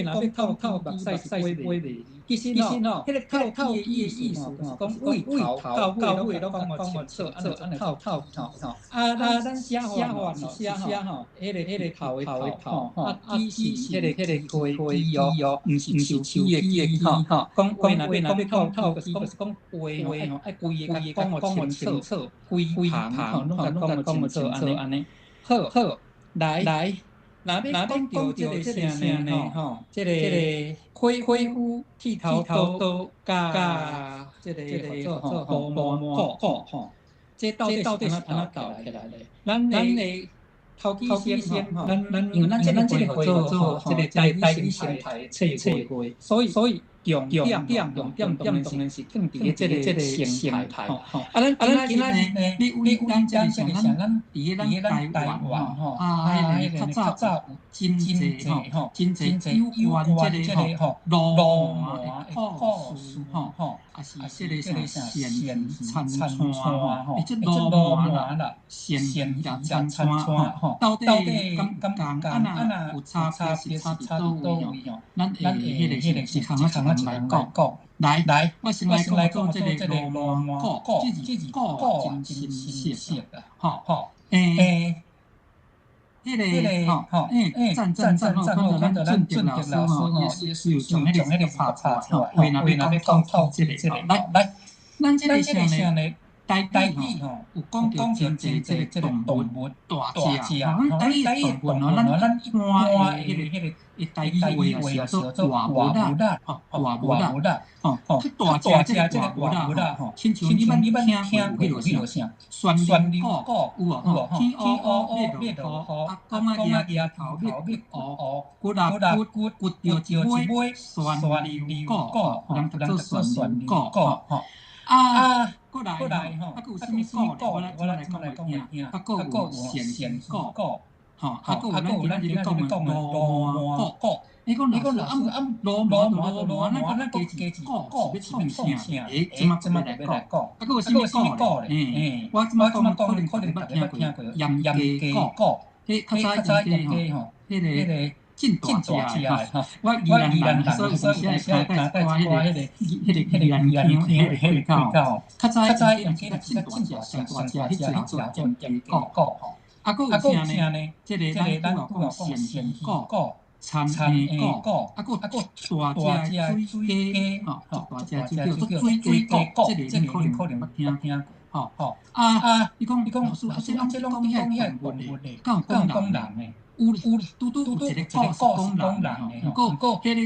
若欲透透目屎是飛袂。其實吼，彼個透透的意思吼，就是講為頭到尾攏講予清楚，按呢透透吼。啊，咱寫法吼是寫吼，彼個頭的頭吼，啊，枝是彼個花枝哦，毋是樹枝的枝吼。講話若欲透透，就是講話吼，愛規个講予清楚，規規行吼，攏共講予清楚按呢。好，好，來來。若欲講著這个啥呢？吼，這个開開夫剃頭刀佮這个叫做吼鱸鰻股吼，這到底是按怎鬥起來的？咱的頭幾先吼，咱因為咱這個叫做這个台語生態冊匯，所以重點當然是放佇這個生態吼。啊，咱今仔日呢，你咱這個像咱佇咧咱台灣吼，啊，彼个較早有真濟吼，真濟有關這個吼鱸鰻的故事吼，啊是這個啥鱔魚田川吼，欸，這鱸鰻啦，鱔魚啦，田川吼，到底敢仝啊若有差別是差佇佗位吼？咱會彼個是一項仔一項來講。來，來，我先來講做這個鱸鰻股，這字股真深色啊，吼，欸，彼个吼，欸，讚讚讚吼，看著咱俊德老師吼，也是有將彼個拍出來，話若欲講透這個，來來，咱這個啥呢？台語吼有講著真濟這個動物大隻，吼，咱台語動物吼，咱一般的彼個台語話是叫做活物仔，吼，活物仔，吼，較大隻這個活物仔吼，親像你捌聽過彼个啥，旋流鼓有無吼？天烏烏欲落雨，啊公仔蜈頭欲烏，骨力骨骨著一尾旋流鼓，人叫做旋流鼓，吼。啊，過來吼，啊，閣有啥物鼓咧？我來這擺來講予聽。啊，閣有鱔魚鼓，吼，啊，閣有咱今仔日咧講的鱸鰻鼓。你講老師啊，鱸鰻鱸鰻，咱閣加一字鼓是欲創啥？欸，這擺這擺欲來講。啊，閣有啥物鼓咧？欸，我這擺講可能可能大家捌聽過鹽雞鼓，彼較早鹽雞吼，彼個。真大隻吼！我宜蘭人，所以有時會聽帶一寡彼個宜蘭腔，彼个味道。較早鹽雞真大隻，上大隻，彼隻叫做鹽雞鼓吼。啊，閣有啥呢？這个咱拄仔講鱔魚鼓、田蝦鼓，啊，閣有大隻水雞吼，大隻水叫做水雞鼓，這个你可能捌聽過吼。啊，你講你講老師，啊，這攏講遐動物的，敢有講人的？有有拄拄有一個故事講人的，毋過彼個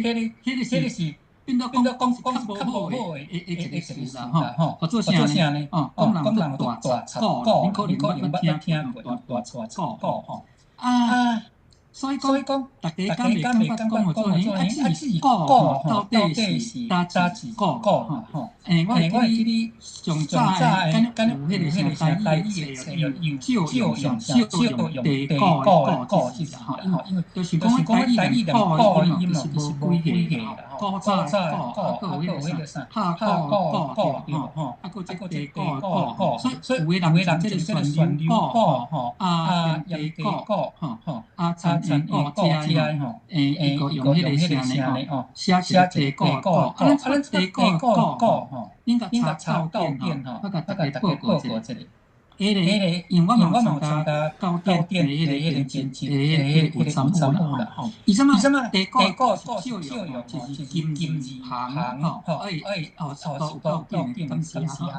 是變做講講是較無好的一個詞啦吼。叫做啥呢？哦，講人做大賊鼓，恁可能捌聽過大賊鼓吼。啊，所以講，大家敢會感覺講做啊，這字鼓吼，到底是佗一字鼓吼？欸，我會記得上早的，敢有彼個啥台語的冊，有借用少用地鼓的鼓這字吼，因為就是講台語連鼓的音其實無幾個啦，古早的鼓，啊，閣有彼個啥拍鼓鼓對吼，啊，閣這地鼓鼓，所以有的人像這個旋流鼓吼，啊，鹽雞鼓吼，啊，田蝦鼓這吼，欸，伊閣用彼個啥呢吼，寫一個地鼓鼓，啊，咱這地鼓鼓吼，恁共查到典吼，我共大家報告一下。彼个，因為我嘛有參加教典的彼個編輯，彼個有參與啦吼。伊啥物地鼓是借用，就是金字旁吼，愛哦，速度有夠緊，感謝吼。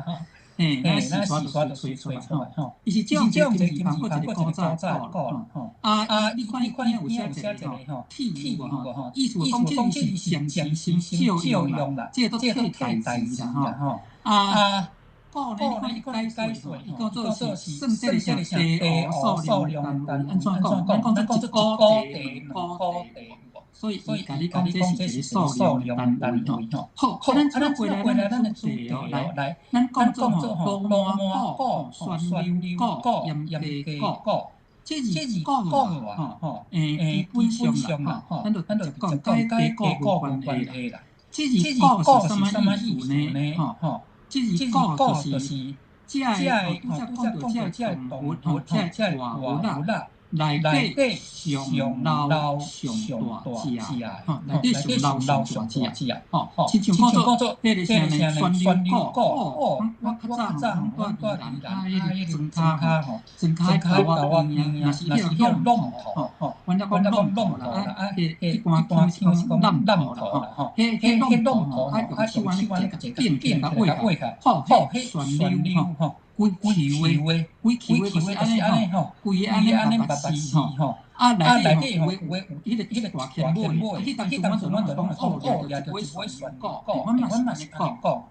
嘿，咱時段就揣出來吼。伊是借用一個金字旁，閣一個古早的古吼。啊啊，你看你有寫一個吼，替有無吼？意思講這是暫時先借用啦，這個都替代詞啦吼。啊。鼓呢，你看伊解說，伊講做是算這個啥地數量單位，按怎講？咱講做一股地、兩股地，所以伊共你講這是一個數量單位吼。好，咱這回來咱的主題哦，來，咱講做吼，鱸鰻鼓、旋流鼓、鹽雞鼓，這字鼓吼，欸，基本上啦，吼，咱就講佮地鼓無關係啦。這字鼓是啥物意思呢？吼？這字鼓就是這個，拄才講著這個動物吼，這個活物仔，內底上老上大隻，吼，內底上老上大隻，吼，親像講做彼个啥呢？川流谷，哦，我較早吼，住宜蘭彼个莊跤吼，莊跤溝仔邊啊，若是彼個浪頭，吼，阮遮講浪頭啦，啊，彼彼關腔是講浪頭啦，吼，彼彼浪頭吼，啊用手按呢一個變變共畫起來，吼，彼旋流吼。規球的，規球的就是按呢吼，規个按呢密密絲吼，啊內底吼有的有彼个彼個大鉗尾，彼當陣阮就攏講哦，掠著一尾旋鼓，阮嘛是按呢講。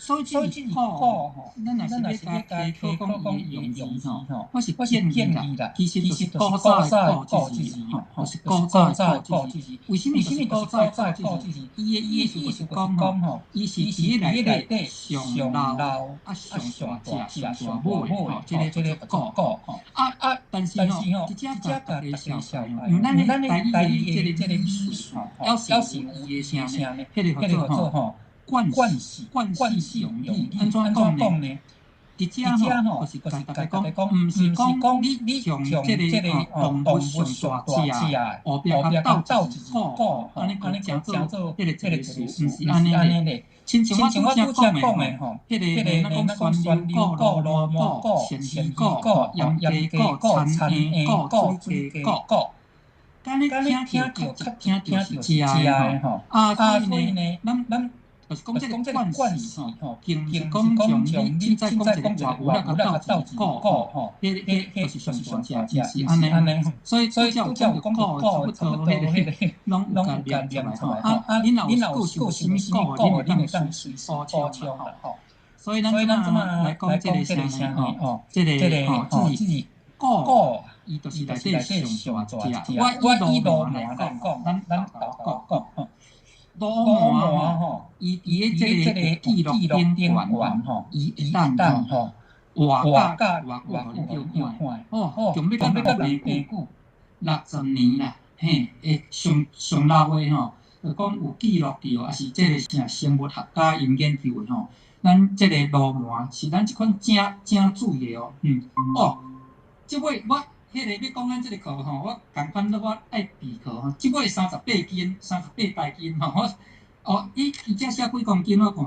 所以這個鼓吼，咱若是欲共提考講伊的用字吼，我是建議啦，其實就是古早的古這字吼，就是古早的古這字。為啥物就是古早的古這字？伊的意思就是講吼，伊是佇咧內底上老啊上大隻上大尾吼，這個叫做古吼。啊，但是吼，這隻共大家紹紹，因為咱的台語的這個意思吼，猶是有伊的啥呢？彼個叫做吼。慣勢，慣勢用語，按怎講呢？佇遮吼，就是共大家講，毋是講你從這個動物上大隻，後壁共鬥一字古，按呢講成做彼個一個詞，毋是按呢咧。親像我拄才講的吼，彼個咱講川流谷、鱸鰻谷、鱔魚谷、鹽雞谷、田菴谷、水雞谷，敢呢聽著，較聽著是食的吼。啊，所以呢，咱。就是講這個慣勢吼，並毋是講像你凊彩講一個外有那個鬥一個吼，彼彼就是上大隻，毋是按呢。所以所以拄才有講到古，差不多彼個攏有共念出來吼。啊，恁若有閣想啥物古，恁會當隨時補充啦吼。所以咱這馬來講這個啥呢？吼，這個吼，這是古，伊就是內底上大隻。我以鱸鰻來講，咱咱講講。鱸鰻吼，伊佇咧這個記錄頂懸吼，伊會當吼活甲偌久，予恁看？哦，強欲甲人病久，60年啦，嘿，會上上老的吼，就講有記錄著，抑是這個啥生物學家𪜶研究的吼，咱這個鱸鰻是咱這款正正水的哦，哦，這尾我。彼個欲講咱這個課吼，我仝款我愛備課吼，這尾38斤，38台斤吼，我哦，伊伊才寫幾公斤我看，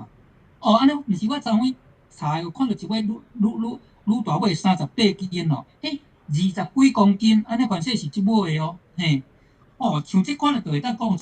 哦，按呢毋是我昨昏查有看著一尾愈愈愈愈大尾38斤哦，彼20幾公斤，按呢凡勢是這尾哦，嘿，哦，像這款就會當講。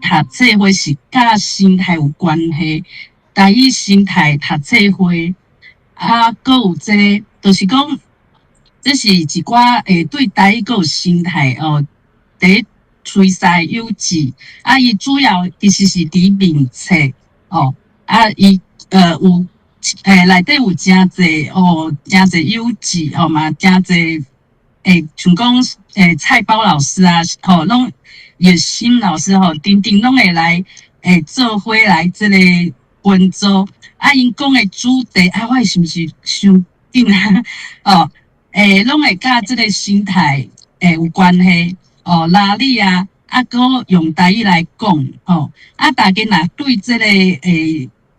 讀冊會是佮生態有關係，台語生態讀冊會，啊，閣有這個，就是講，這是一寡對台語閣有生態哦，佇吹師有志，啊，伊主要其實是佇面冊哦，啊，伊有內底有誠濟哦，誠濟有志吼嘛，誠濟像講蔡包老師啊，吼攏葉新老師吼，定定攏會來做伙來這個群組，啊，𪜶講的主題啊，我是毋是傷緊啊？哦，攏會佮這個生態有關係哦，拉力啊，啊，閣用台語來講吼，啊，大家若對這個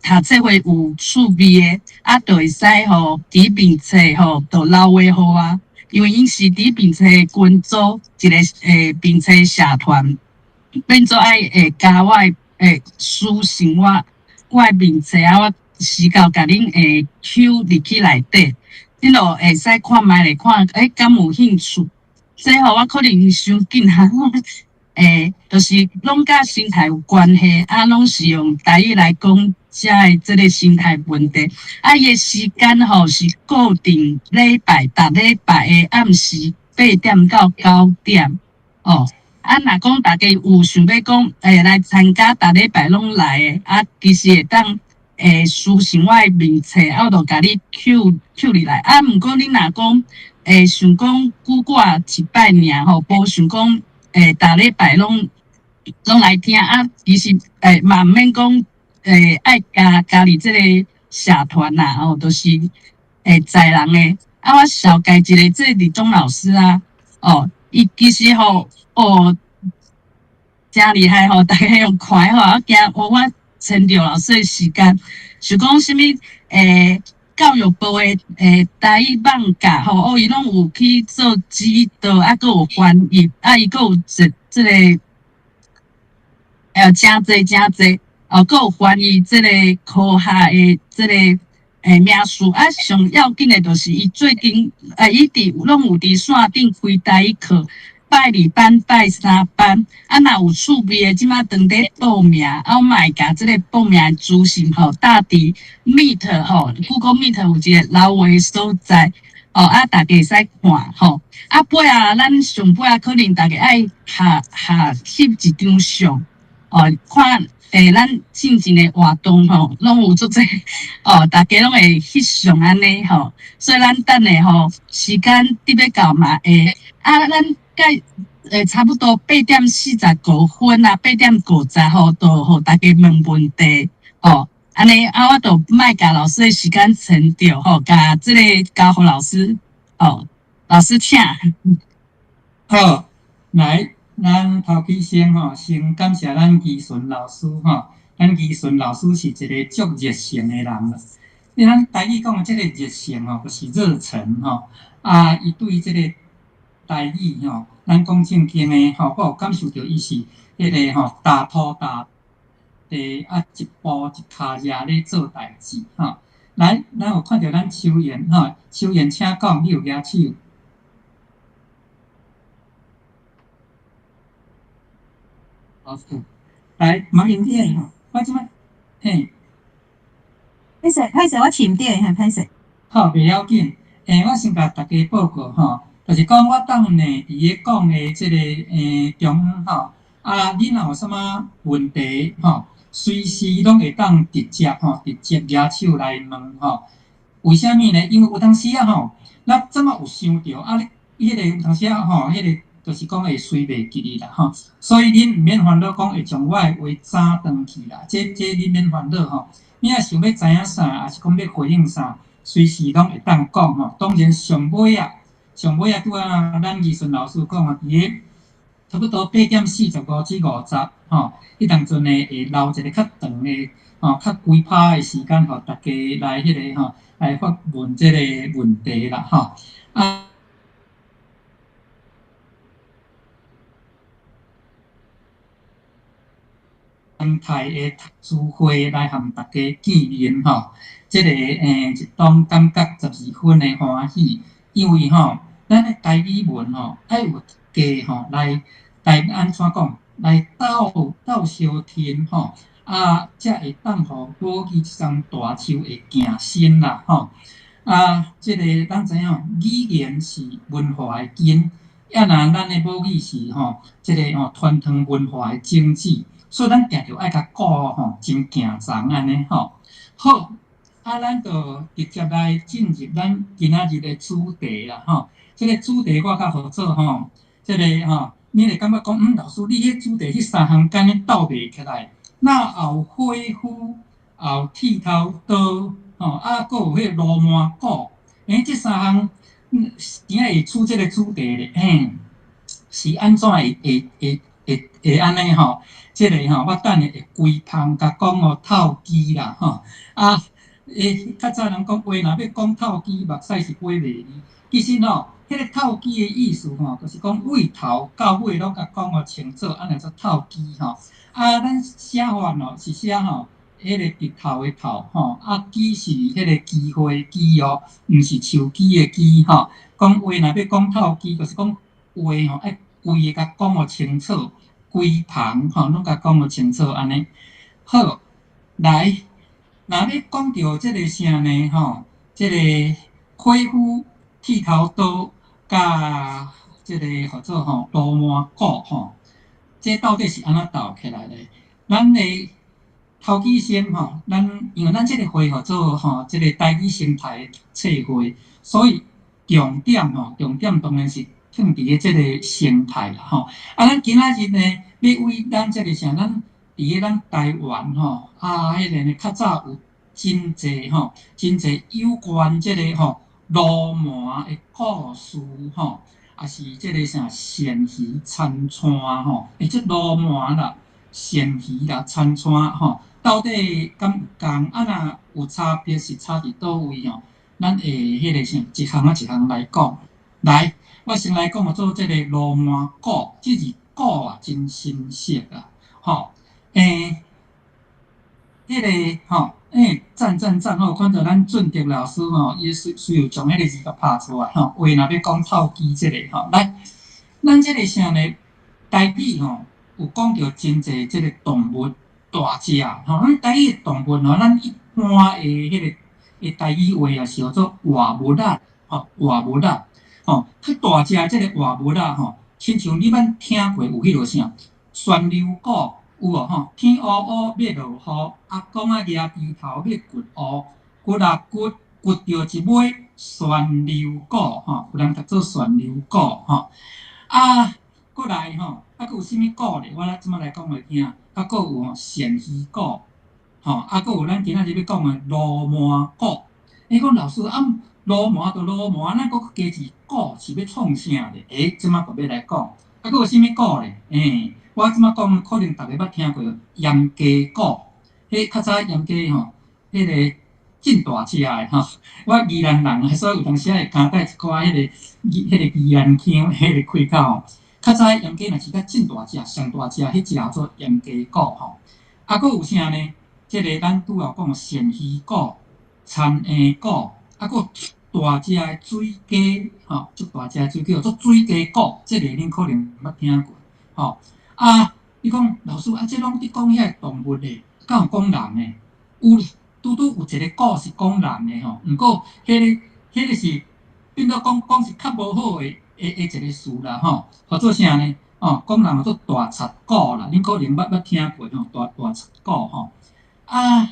讀冊會有趣味的，啊，就會使吼佇面冊吼，就留話予我，因為𪜶是佇面冊群組一個面冊社團，變做愛加我的私信我，我的面冊啊，我時到共恁Q 入去內底，恁就會使看覓咧看，敢有興趣？這吼我可能傷緊哈，就是攏佮生態有關係，啊，攏是用台語來講。遮的這個生態問題，啊，伊的時間吼是固定禮拜，逐禮拜的暗時8點到9點，哦，啊，若講大家有想欲講，來參加，逐禮拜攏來的，啊，其實會當私訊我的面冊，啊，我就共你 Q Q 入來，啊，毋過你若講，想講久掛一擺爾吼，無想講，逐禮拜攏來聽，啊，其實嘛毋免講。愛加加入這個社團啦，吼，就是載人的。啊，我紹介一個這個李忠老師啊，哦，伊其實吼，哦，誠厲害吼，大家用看吼，我驚我佔著老師的時間，就講啥物教育部的台語網架吼，哦，伊攏有去做指導，啊，閣有翻譯，啊，伊閣有這這個，誠濟誠濟。哦，閣有翻譯這個科學的這個名詞，啊，上要緊的就是伊最近，伊佇攏有佇線頂開台語課，拜二班、拜三班，啊，若有趣味的，這馬當咧報名，啊，我嘛會共這個報名的資訊吼，搭佇 Meet 吼，Google Meet 有一個留話所在，哦，啊，大家會使看吼，啊，尾仔咱上尾仔可能大家愛下下翕一張相，哦，看。咱進前的活動吼，攏有足濟哦，大家攏會翕相按呢吼，所以咱等下吼時間得欲到嘛會啊，咱該差不多8點45啊，8點50吼，就予大家問問題吼，按呢啊，我就莫共老師的時間占著吼，共這個交予老師哦，老師請。好，來。咱頭起先吼，先感謝咱宜順老師吼。咱宜順老師是一個足熱誠的人啦。你咱台語講的這個熱誠吼，就是熱忱吼。啊，伊對這個台語吼，咱講正經的吼，我有感受著伊是彼個吼，踏土踏地啊，一步一跤跡咧做代誌吼。來，咱有看著咱秋妍吼，秋妍請講，你有舉手。老師，來，馬英姐，我這擺，嘿，歹勢歹勢，我飼毋著，嘿，歹勢。好，袂要緊。我先共大家報告吼，就是講我當呢佇咧講的這個中吼，啊，恁若有啥物問題吼，隨時攏會當直接吼，直接舉手來問吼。為啥物呢？因為有當時啊吼，咱怎麼有想著啊？你彼個有當時啊吼，彼個。就是講會隨袂記得啦吼，所以恁毋免煩惱講會將我的話斬斷去啦，這恁免煩惱吼。你若想欲知影啥，抑是講欲回應啥，隨時攏會當講吼。當然上尾啊，上尾啊，拄仔咱宜順老師講啊，佇咧差不多8點45至50吼，彼當陣呢會留一個較長的吼，較規拍的時間，予大家來彼個吼來發問這個問題啦吼。啊，生態的讀書會來和大家見面吼，這個一當感覺12分的歡喜，因為吼，咱的台語文吼，愛有家吼來來按怎講，來鬥鬥相聽吼，啊，才會當予母語這叢大樹會行伸啦吼。啊，這個咱知影，語言是文化的根，啊若咱的母語是吼，這個吼傳承文化的種子。所以咱定著愛共顧吼，真行叢按呢吼。好，啊，咱就直接來進入咱今仔日的主題啦吼。這個主題我較號做吼，這個吼，你會感覺講，老師，你彼主題彼三項敢呢鬥袂起來？若有火夫，也有剃頭刀，吼，啊，閣有彼個鱸鰻股，這三項，怎會出這個主題咧？是按怎會會會會會按呢吼？這個吼，我等下會規芳共講予透支啦吼。啊，較早人講話，若欲講透支，目屎是飛袂離。其實吼，彼個透支的意思吼，就是講對頭到尾攏共講予清楚，按呢做透支吼。啊，咱寫法哦是寫吼，彼個日頭的頭吼，啊，支是彼個機會的機哦，毋是手機的機吼。講話若欲講透支，就是講話吼愛規个共講予清楚。規旁吼，攏共講予清楚按呢。好，來，若欲講著這個啥呢？吼，這個火夫剃頭刀佮這個號做吼鱸鰻股吼，這到底是按怎鬥起來的？咱的頭幾先吼，咱因為咱這個會號做吼，這個台語生態讀冊會，所以重點吼，重點當然是放佇咧這個生態啦吼。啊，咱今仔日呢，欲為咱這個啥，咱佇咧咱台灣吼，啊，彼個呢較早有真濟吼，真濟有關這個吼鱸鰻的故事吼，抑是這個啥鱔魚田串吼，這鱸鰻啦、鱔魚啦、田串吼，到底敢有仝？啊，若有差別是差佇佗位吼？咱會彼個啥，一項仔一項來講。來，我先來講做這個鱸鰻股，這字股啊，真新鮮啊，吼，彼個吼，讚讚讚吼，看著咱俊德老師吼，伊隨隨有將彼個字共拍出來吼，話若欲講透支這個吼，來，咱這個啥呢？台語吼有講著真濟這個動物大隻吼，咱台語的動物吼，咱一般的彼個的台語話也是號做活物仔，吼，活物仔，吼，較大隻的這個活物仔吼，親像你捌聽過有彼落啥？旋流鼓有無吼？天烏烏欲落雨，阿公仔夯鋤頭欲掘烏，掘啊掘，掘著一尾旋流鼓吼，有人讀做旋流鼓吼。啊，閣來吼，啊，閣有啥物鼓咧？我來這擺來講予聽。啊，閣有吼鱔魚鼓，吼，啊，閣有咱今仔日欲講的鱸鰻鼓。講老師啊，鱸鰻就鱸鰻，咱閣加一鼓是欲創啥咧？這擺閣欲來講。啊，閣有啥物鼓咧？我這擺講可能逐家捌聽過鹽雞鼓。彼較早鹽雞吼，彼個真大隻的吼。我宜蘭人，所以有當時仔會夾帶一寡彼個彼個宜蘭腔，彼個開口吼。較早鹽雞若是較真大隻，上大隻，彼隻叫做鹽雞鼓吼。啊，閣有啥呢？這個咱拄仔講鱔魚鼓、田鵪鼓，啊，閣有大隻的水雞吼，足大隻的水雞叫做水雞鼓，這個恁可能捌聽過吼。啊，你講老師啊，這攏佇講遐個動物咧，敢有講人的？有，拄拄有一個鼓是講人的吼，毋過彼個彼個是變做講講是較無好的的的一個詞啦吼。號做啥呢？哦，講人號做大賊鼓啦，恁可能捌捌聽過吼，大大賊鼓吼。啊，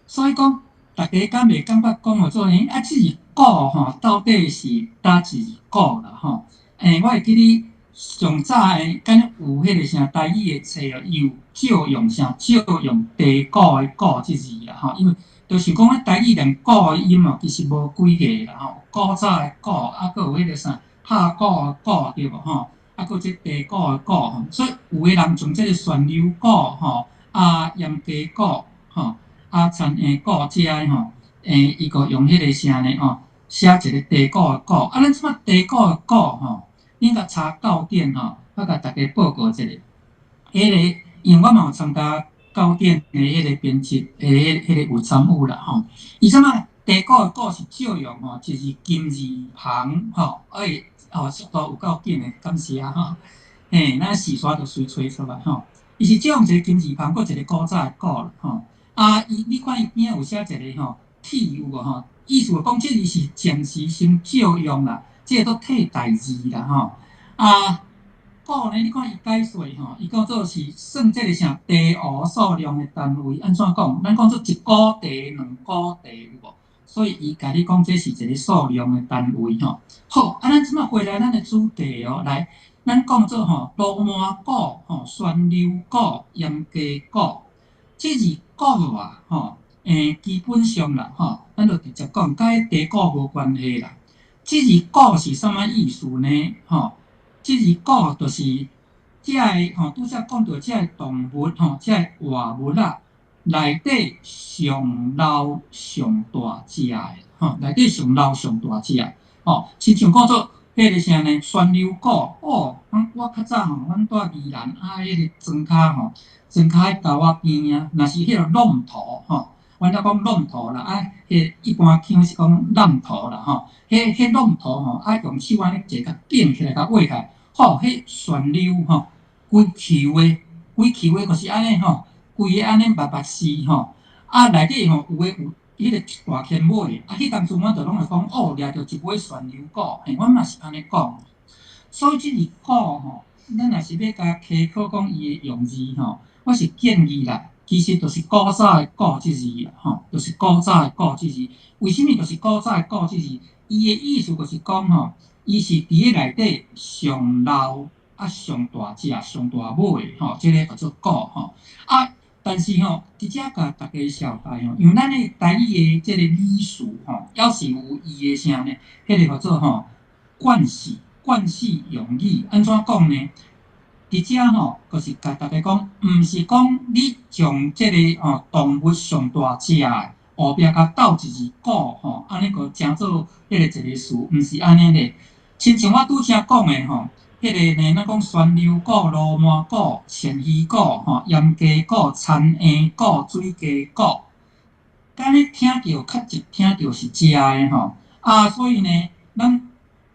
所以講，逐家敢袂感覺講號做啊，這字鼓吼，到底是佗一字鼓啦吼？我會記得上早的，敢有彼個啥台語的冊哦，伊有借用啥借用地鼓的鼓這字啦吼，因為就是講咱台語連鼓的音哦，其實無幾個啦吼，古早的古，啊，閣有彼個啥拍鼓的鼓對無吼？啊，啊，閣這茶果的果吼，所以有的人從這个旋溜果吼，啊鹽雞果吼，啊田果這的吼，伊閣用彼个啥呢吼，寫一个茶果的果，啊，咱這擺茶果的果吼，恁共查教典吼，我共大家報告一下，彼个因為我嘛有參加教典的彼个編輯的彼個有參與啦吼，伊這擺茶果的果是借用吼，就是金字旁吼，欸，哦，速度有夠緊的，感謝吼，嘿，咱時煞就隨揣出來吼，伊是借用一個金字旁，閣一個古早的古啦吼，啊，伊你看伊邊仔有寫一個吼，替有無吼？意思講這字是暫時先借用啦，這個都替代字啦吼，啊。古呢？你看伊解說吼，伊講做是算這个啥茶壺數量的單位，按怎講？咱講做一股茶、兩股茶有無？所以伊共你講這是一个數量的單位吼。好，啊，咱這擺回來咱的主題哦，來，咱講做吼鱸鰻股、吼旋溜股、鹽雞股，這字股啊，吼，基本上啦，吼，咱就直接講，佮彼茶果無關係啦。這字股是啥物意思呢？吼？這字股就是這个吼，拄才講著這个動物吼，這个活物仔內底上老上大隻的吼，內底上老上大隻的吼，親像講做彼个啥呢？旋溜股哦，我較早吼，阮蹛宜蘭啊，彼个莊跤吼，莊跤彼溝仔邊啊，若是彼个挵塗吼，阮遮講挵塗啦，啊，彼一般腔是講挵塗啦吼，彼挵塗吼，啊，用手按呢一共變起來，共挖起來。吼，彼旋溜吼，規球的，規球的，就是按呢吼，規个按呢密密絲吼，啊內底吼有的有彼個一大圈尾，啊，彼當陣阮就攏會講，哦，掠著一尾旋溜股，嘿，阮嘛是按呢講。所以這字股吼，咱若是欲共稽考講伊的用字吼，我是建議啦，其實就是古早的古這字啦，吼，就是古早的古這字。為啥物就是古早的古這字？伊的意思就是講吼。伊是佇咧內底上老啊，上大隻、上大尾吼，這个叫做股吼。啊，但是吼，佇遮共大家紹介吼，因為咱的台語的這个語詞吼，猶是有伊的啥呢？彼个叫做吼慣勢慣勢用語，按怎講呢？佇遮吼，就是共大家講，毋是講你將這个吼動物上大隻的後壁共鬥一字股吼，按呢閣成做彼个一个詞，毋是按呢咧。親像我拄才講的吼，彼个呢，咱講旋溜股、鱸鰻股、鱔魚股、吼鹽雞股、田股、水雞股，敢若聽著較捷聽著是食的吼，啊，所以呢，咱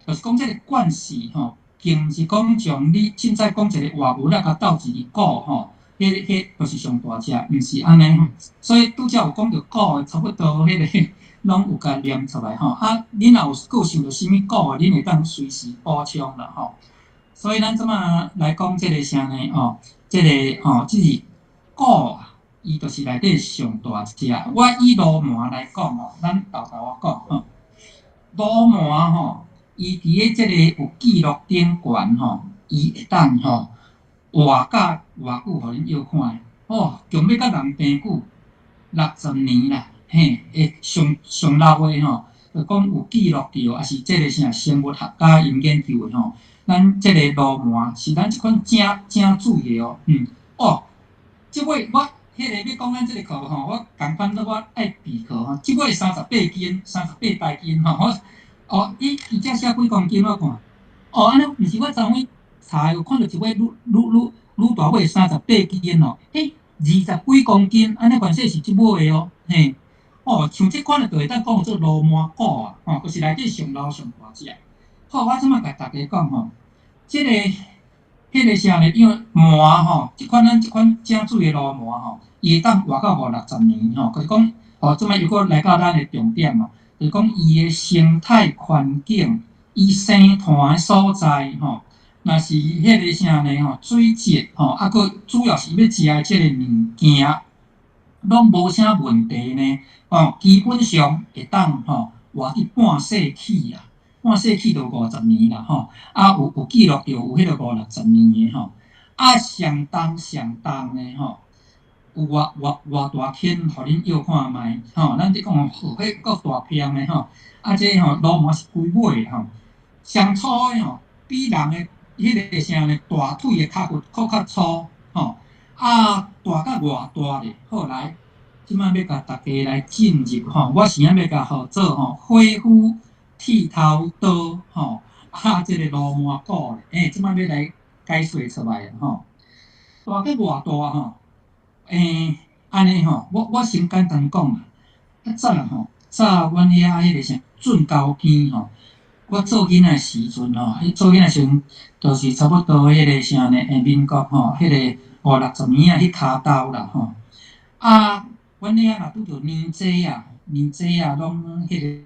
就是講這个慣勢吼，並毋是講將你凊彩講一個活物仔共鬥一字股吼，彼就是上大隻，毋是按呢吼。所以拄才有講著股的，差不多彼个。攏有共念出來吼，啊，恁若有閣有想著啥物股，恁會當隨時補充啦吼。所以咱這擺來講這个啥呢？吼，這个吼，這是股啊，伊就是內底上大隻。我以鱸鰻來講吼，咱沓沓仔講吼，鱸鰻吼，伊佇咧這个有記錄頂懸吼，伊會當吼活甲偌久，予恁臆看吼，強欲佮人平久60年啦。嘿，會上上老的吼，就講有記錄著，抑是這个啥生物學家𪜶研究的吼。咱這個鱸鰻是咱這款正正水的哦，哦，這尾我彼个欲講咱這个課吼，我仝款我愛備課吼，這尾38斤，38台斤吼，我哦，伊伊遮寫幾公斤我看，哦，按呢毋是我昨昏查有看著一尾愈愈愈愈大尾38斤哦，彼20幾公斤，按呢凡勢是這尾的哦，嘿。哦，像這款的就會當講做鱸鰻股啊，吼，就是內底上老上大隻。好，我這擺共大家講吼，這个、彼个啥呢？因為鰻吼，這款咱這款正水的鱸鰻吼，伊會當活到五六十年吼，就是講，哦，這擺又閣來到咱的重點哦，就是講伊的生態環境，伊生湠的所在吼，若是彼个啥呢吼，水質吼，啊，閣主要是欲食的這個物件，攏無啥問題呢，哦，基本上會當吼活佇半世紀啊，半世紀就50年啦吼，啊有有記錄著有彼個五六十年的吼，啊上重上重的吼，有偌偌偌大圈，予恁臆看覓吼，咱佇講吼，彼夠大片的吼，啊這吼鱸鰻是規尾吼，上粗的吼，比人的彼个啥呢？大腿的跤骨閣較粗，吼，啊，大甲偌大咧？好來，這擺欲共大家來進入吼，我是按欲共號做吼，火夫剃頭刀吼，啊，這个鱸鰻股咧，欸，這擺欲來解說出來吼。大甲偌大吼？欸，按呢吼，我先簡單講啦。較早吼，早阮遐彼个啥圳溝邊吼，我做囡仔時陣吼，彼做囡仔時陣，就是差不多彼个啥呢？欸，民國吼，彼个五六十年啊，彼跤頭啦吼。啊，阮遐若拄著年節啊，年節啊，攏彼个。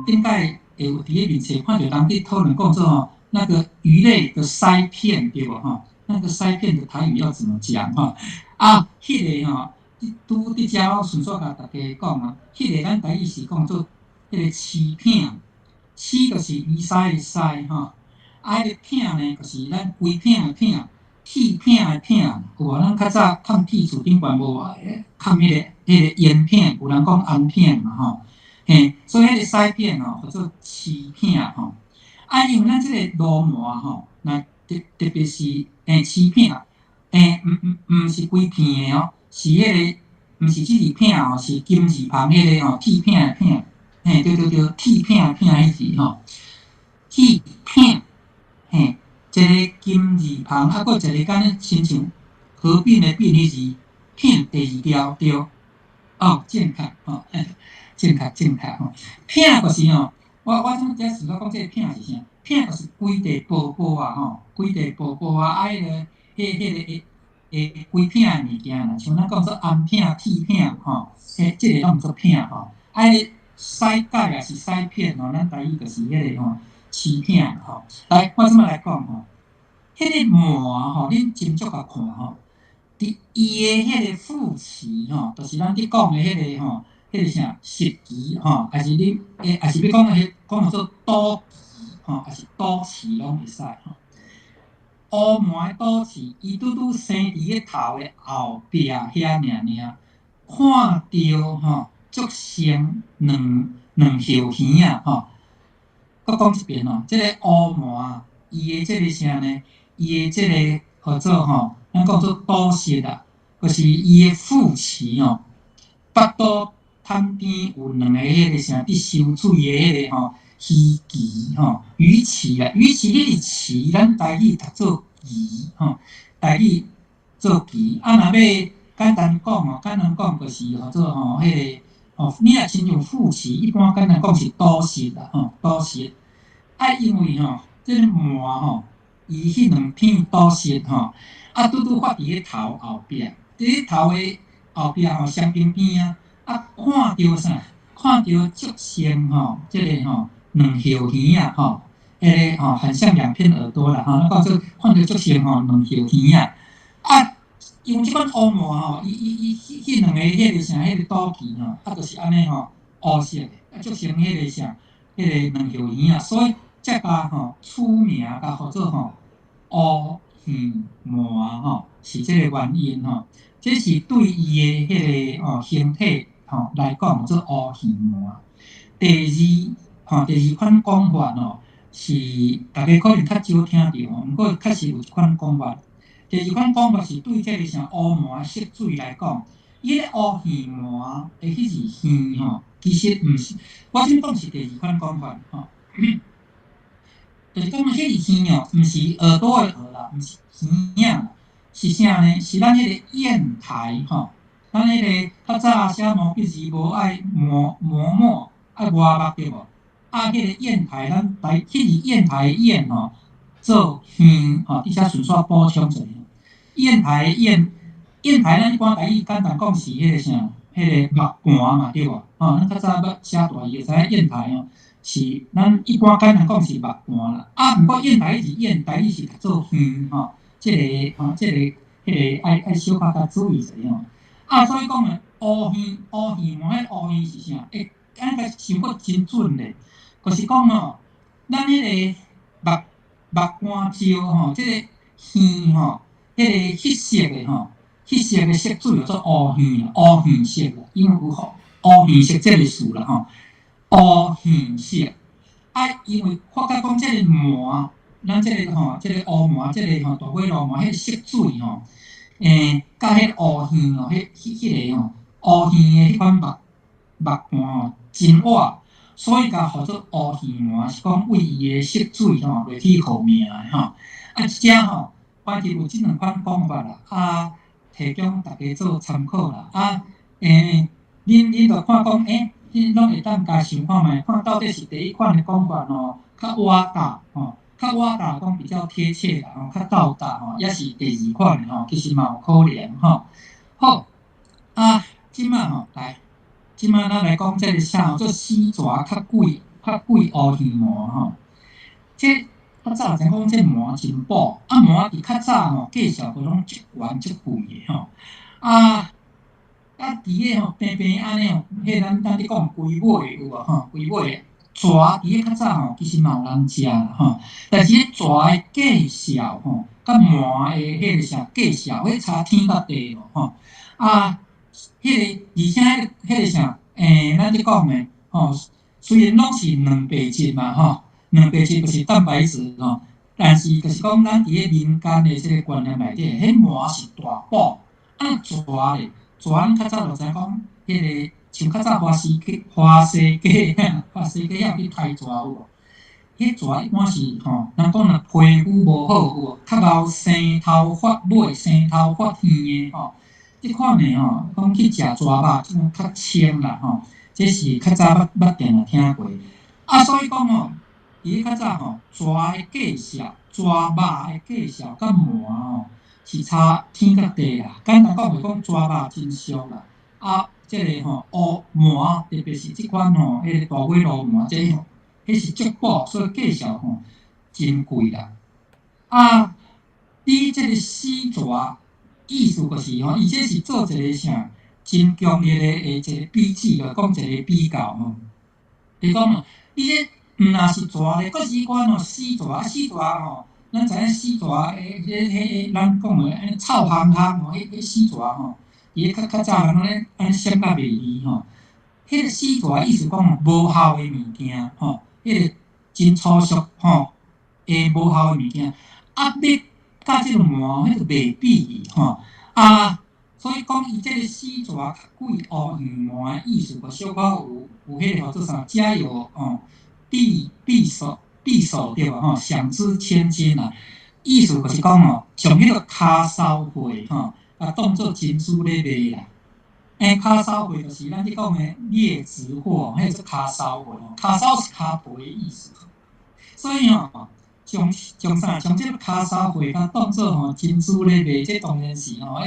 頂擺會有佇咧面冊看著人佇討論講做吼，那個魚類的鰓片對無吼？那個鰓片的台語要怎麼講吼？啊，彼個吼，拄佇遮我順紲共大家講啊，彼個咱台語是講做彼個鰓片，鰓就是魚鰓的鰓吼，啊，彼個片呢，就是咱規片的片，鐵片的片，有無？咱較早崁鐵厝頂懸無崁彼個煙片，有人講紅片嘛吼，嘿，所以彼個鰓片吼，叫做鰓片吼。啊，因為咱這個鱸鰻吼，若特別是鰓片，毋是規片的哦，是彼個，毋是這字片哦，是金字旁彼個吼，鐵片的片，嘿，對對對，鐵片的片彼字吼，鐵片，嘿，一個金字旁，啊，閣一個敢若親像合併的併彼字，片第二條對，哦，正確吼，正確正確吼，片就是吼，我怎遮想講這個片是啥？片就是規塊薄薄啊吼，規塊薄薄啊，啊，彼個會規片的物件啦，像咱講做紅片、鐵片吼，彼這個攏毋做片吼，啊，彼個鰓蓋也是鰓片吼，咱台語就是彼個吼鰓片吼。來，我這擺來講吼，彼個鰻吼，恁斟酌共看吼，佇伊的彼個腹鰭吼，就是咱佇講的彼個吼，彼個啥舌鰭吼，還是你還是欲講彼講做肚鰭吼，還是肚臍攏會使吼。烏鰻的肚臍，伊拄拄生佇個頭的後壁遐爾爾，看著吼，足像兩兩葉耳仔吼。閣講一遍吼，這個烏鰻伊的這個啥呢？伊的這個號做吼，咱講做肚舌啊，就是伊的腹臍吼，腹肚旁邊有兩个彼個啥佇收水的彼個吼魚鰭吼，魚鰭啊，魚鰭彼個鰭，咱台語讀做鰭吼，台語做鰭。啊，若欲簡單講吼，簡單講就是號做吼彼個吼，你若親像腹臍，一般簡單講是肚舌啦吼，肚舌。啊，因為吼，這個鰻吼，伊彼兩片肚舌吼，啊，拄拄發佇个頭後壁，佇个頭的後壁吼，雙邊邊啊，啊，看著啥？看著足像吼，這個吼兩葉耳仔吼，彼個吼很像兩片耳朵啦吼，咱講做看著足像吼兩葉耳仔。啊，因為這款烏鰻吼，伊伊伊彼彼兩個彼個啥，彼個肚臍吼，啊，就是按呢吼烏色的，啊，足像彼個啥，彼個兩葉耳仔，所以才共吼取名共號做吼烏耳鰻吼，是這個原因吼。這是對伊的彼個吼形體吼來講做烏耳鰻。第二吼，第二款講法吼，是大家可能較少聽著吼，毋過確實有這款講法。第二款講法是對這個啥烏鰻色水來講，伊個烏耳鰻的彼字耳吼，其實毋是，我這講是第二款講法吼，就是講彼字耳哦，毋是耳朵的耳啦，毋是耳仔，是啥呢？是咱彼個硯台吼，咱彼個較早寫毛筆字無愛磨磨墨，愛磨目對無？啊，彼個硯台，咱台彼字硯台的硯吼，做耳吼，佇遮順紲補充一下。硯台硯，硯台咱一般台語簡單講是彼個啥，彼個目盤嘛對無？吼，咱較早捌寫大字就知影硯台吼，是咱一般簡單講是目盤啦。啊，毋過硯台彼字硯，台語是讀做耳吼，這個吼，這個彼個愛愛小可較注意一下吼。啊，所以講呢，烏耳烏耳鰻，彼烏耳是啥？會按呢想閣真準咧，就是講吼，咱彼個目目盤石吼，這個耳吼，彼個彼色的吼，彼色的色水叫做烏耳，烏耳色啦，因為有烏耳色這個詞啦吼，烏耳色。啊，因為發覺講這個鰻，咱這個吼，這個烏鰻，這個吼大尾鱸鰻，彼個色水吼，佮彼個烏耳吼，彼彼彼個吼，烏耳的彼款目目盤吼，真倚，所以共號做烏耳鰻，是講為伊的色水吼落去號名的吼。啊，這吼，反正有這兩款講法啦，啊，提供大家做參考啦。啊，恁恁著看講，恁攏會當共想看覓，看到底是第一款的講法吼，較倚搭吼，較倚搭講比較貼切啦，吼，較到達吼，抑是第二款的吼，其實嘛有可能吼。好，啊，這擺吼來，這擺咱來講這個啥，做死蛇較鬼。較貴烏耳鰻吼。這較早知影講這鰻真寶，啊鰻佇較早吼介紹過攏足懸足貴的吼。啊啊佇個吼平平按呢吼，彼咱咧講龜尾有無吼？龜尾蛇佇個較早吼，其實嘛有人食啦吼。但是彼蛇的介紹吼，佮鰻的彼个啥介紹，彼差天佮地咯吼。啊，彼个而且彼个啥，咱咧講的吼，雖然攏是蛋白質嘛吼，蛋白質就是蛋白質吼，但是就是講咱佇個民間的這個觀念內底，彼鰻是大寶，啊蛇咧，蛇咱較早就知影講，彼個像較早花生雞，花生雞遐去刣蛇有無？彼蛇一般是吼，人講若皮膚無好有無？較𠢕生頭髮尾、生頭髮耳的吼，這款的吼，講去食蛇肉，這種較清啦吼。這是較早捌捌定定聽過。啊，所以講吼，佇較早吼，蛇的介紹、蛇肉的介紹，佮鰻吼是差天佮地啦。簡單講就講蛇肉真俗啦。啊，這個吼烏鰻，特別是這款吼，彼個大尾鱸鰻，這吼，彼是足寶，所以介紹吼真貴啦。啊，你這個死蛇意思就是吼，伊這是做一個啥真強烈的一個比喻，就講一個比較吼。就講你這毋若是蛇咧，閣是彼款吼死蛇，啊死蛇吼，咱知影死蛇彼彼咱講的按呢臭烘烘吼，彼死蛇吼，佇咧較較早人按呢按呢閃甲袂離吼。彼個死蛇意思講無效的物件吼，彼個真粗俗吼，會無效的物件，啊欲佮這個鰻，彼個袂比吼，啊，所以講伊這個死蛇較貴烏耳鰻的意思，就小可有有彼個號做啥？家有吼，匕匕首匕首對無吼？響之千金啊，意思就是講吼，將彼個跤梢貨吼，啊當做珍珠咧賣啦。跤梢貨就是咱咧講的劣質貨，彼個做跤梢貨吼，跤梢是跤皮的意思。所以吼，將將啥？將這個跤梢貨共當做吼珍珠咧賣，這當然是吼，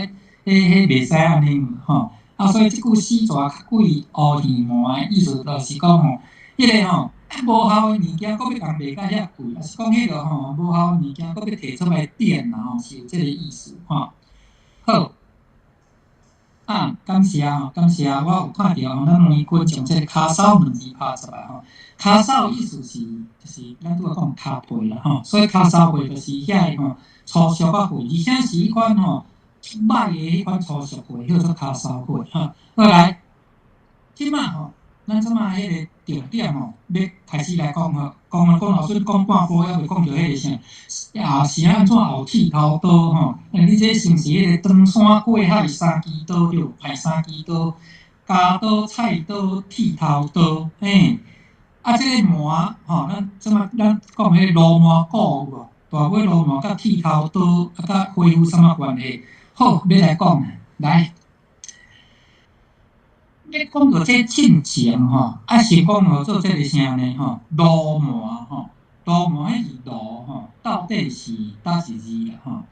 彼彼彼袂使按呢吼。啊，所以這句死蛇較貴烏耳鰻的意思，就是講吼，彼個吼無效的物件，閣欲共賣甲遐貴，抑是講彼個吼無效的物件，閣欲提出來典啦吼，是有這個意思吼。好，啊，感謝吼，感謝，我有看著吼，咱黃君將這個跤梢兩字拍出來吼。跤梢意思是，就是咱拄仔講跤皮啦吼，所以跤梢貨就是遐個吼粗俗仔貨，而且是彼款吼歹的彼款粗俗貨，叫做跤梢貨吼。好來，這馬吼，咱這馬彼個重點吼，欲開始來講吼，講啊講後陣講半晡猶未講著彼個啥，啊是按怎後剃頭刀吼？你這是毋是彼個唐山過海三支刀對？歹三支刀，鉸刀、菜刀、剃頭刀，嘿。啊，這個鰻吼，咱這馬咱講彼個鱸鰻骨有無？大尾鱸鰻佮剃頭刀啊，佮皮膚啥物關係？好，欲來講，來。欲講著這進前吼，啊先講號做這個啥呢？吼，鱸鰻吼，鱸鰻彼是鱸吼，到底是佗一字啦吼？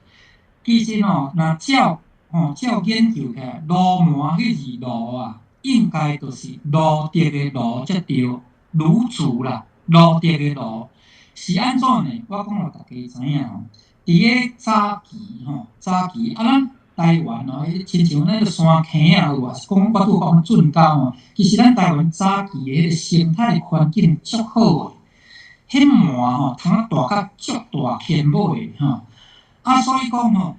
其實吼，若照吼照研究起來，鱸鰻彼字鱸啊，應該就是盧德的盧才對，盧族啦，盧德的盧是按怎呢？我講予大家知影吼，佇個早期吼，早期啊，咱台灣吼，親像咱個山坑啊有啊，是講我拄講圳溝吼，其實咱台灣早期的彼個生態環境足好的，彼鰻吼通啊大甲足大牽尾吼，啊所以講吼，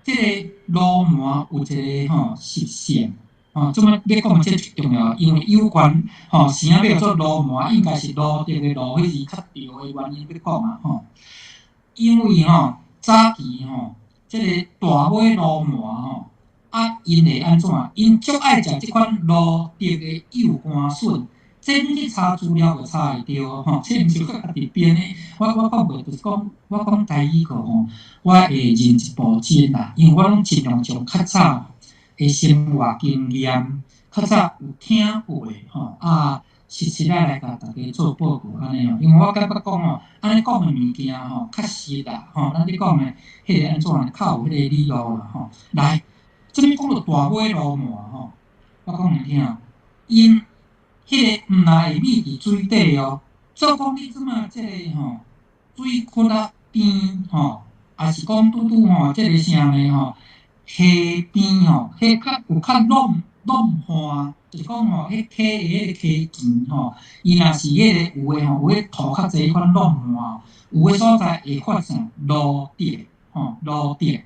這個鱸鰻有一個吼習性，吼，這擺欲講這足重要，因為有關吼，啥欲叫做鱸鰻，應該是盧德的盧，彼是較對的原因欲講啊吼，因為吼早期吼。這個大尾鱸鰻吼，啊，𪜶會按怎？𪜶足愛食這款蘆竹的幼竿筍，這你去查資料就查會著吼。這毋是我家己編的，我講過，就是講我講台語課吼，我會認一部真啦，因為我攏盡量將較早的生活經驗，較早有聽過的吼，啊，實實來來共大家做報告按呢吼，因為我感覺講吼，按呢講的物件吼，較實啦吼，咱咧講的彼個按怎較有彼個理路啦吼。來，這擺講著大尾鱸鰻吼，我講予你聽，𪜶彼個毋若會覕佇水底哦，做講你這馬這个吼水窟仔邊吼，抑是講拄拄吼，這个啥呢吼，溪邊吼，彼較有較滷滷旱，就是講吼，彼溪的彼个溪墘吼，伊若是彼个有的吼，有彼土較濟彼款滷旱，有的所在會發啥蘆竹吼，蘆竹。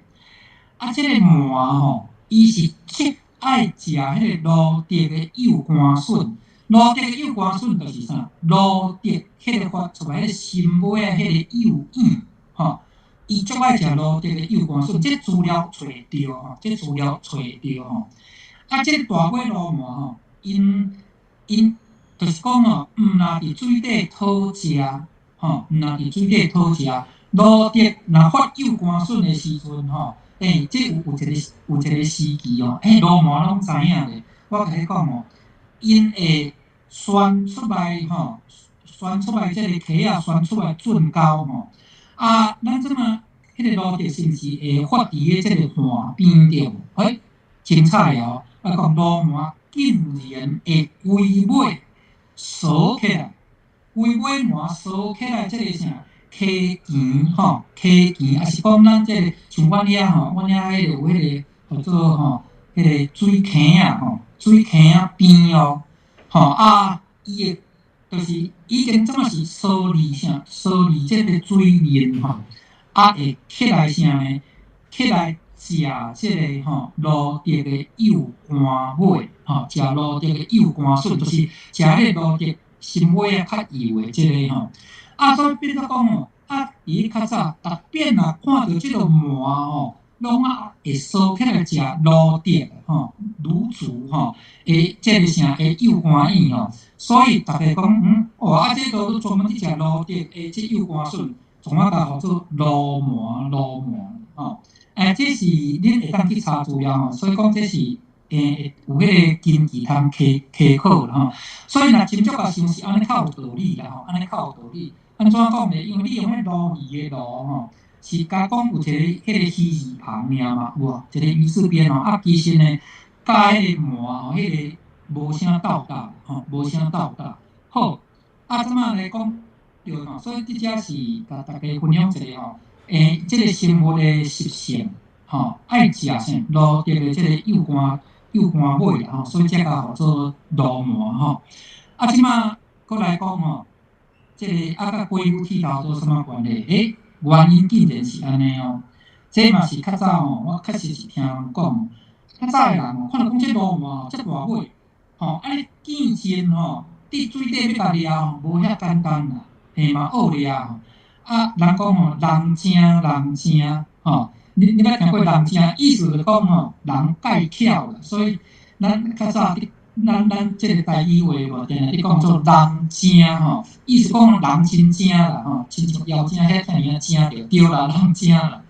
啊，這个蟎吼，伊是極愛食彼个蘆竹的幼竿筍。蘆竹的幼竿筍就是啥？蘆竹彼个發出來彼个新尾仔彼个幼葉吼，伊足愛食蘆竹的幼竿筍。這資料揣著吼，這資料揣著吼。啊，這个大尾鱸鰻吼，𪜶𪜶就是講吼，毋若佇水底討食吼，毋若佇水底討食。蘆竹若發幼竿筍的時陣吼，欸，這有有一個有一個時期哦，欸，鱸鰻攏知影咧。我共你講吼，𪜶會旋出來吼，旋出來這个溪仔，旋出來圳溝吼。啊，咱這馬彼个蘆竹是毋是會發佇咧這个岸邊對無？欸，精彩哦！我講鱸鰻竟然會規尾鎖起來，規尾鰻鎖起來，這个啥溪墘吼，溪墘，抑是講咱這个像阮遐吼，阮遐彼個有彼个叫做吼，彼个水坑仔吼，水坑仔邊哦，吼啊，伊會就是已經這馬是梳理啥，梳理這个水面吼，啊會起來啥呢？起來食這个吼蘆竹的幼竿尾，吼，食蘆竹的幼竿筍，就是食彼个蘆竹心尾仔較幼的這个吼。啊，所以變做講吼，啊，佇較早，逐遍若看著這个蟎吼，攏啊會鎖起來食蘆竹吼，蘆竹吼，的這个啥的幼竿葉吼，所以逐家講，嗯，哦，啊，這都專門去食蘆竹的這幼竿筍，創啊共號做蘆蟎，蘆蟎吼。欸，這是恁會當去查資料吼，所以講這是欸有彼个根據通稽考啦吼。所以若斟酌共想是按呢較有道理啦吼，按呢較有道理。按怎講咧？因為你用彼鱸魚的鱸吼，是共講有一个彼个魚字旁爾嘛，有無？一個魚字邊吼，啊，其實呢，佮彼个蟎吼，彼个無啥鬥搭吼，無啥鬥搭。好，啊，這馬來講著吼，所以這遮是共大家分享一下吼。欸，這个生物的習性，吼，愛食啥蘆竹的這个幼竿幼竿尾啦吼，所以才共號做鱸鰻吼。啊，這馬閣來講吼，這个啊，佮鮭魚剃頭刀啥物關係？欸，原因竟然是按呢哦。這嘛是較早吼，我確實是聽人講，較早的人吼，看著講這鱸鰻這大尾，吼，按呢見真吼，佇水底欲共掠吼，無遐簡單啦，嘿嘛惡掠吼。啊，人講吼，人精人精，吼，你你捌聽過人精？意思就是講吼，人蓋巧啦。所以咱較早佇咱咱這个台語話無，定定佇講做人精吼，意思講人真精啦吼，親像妖精遐爾仔精著對啦，人精啦，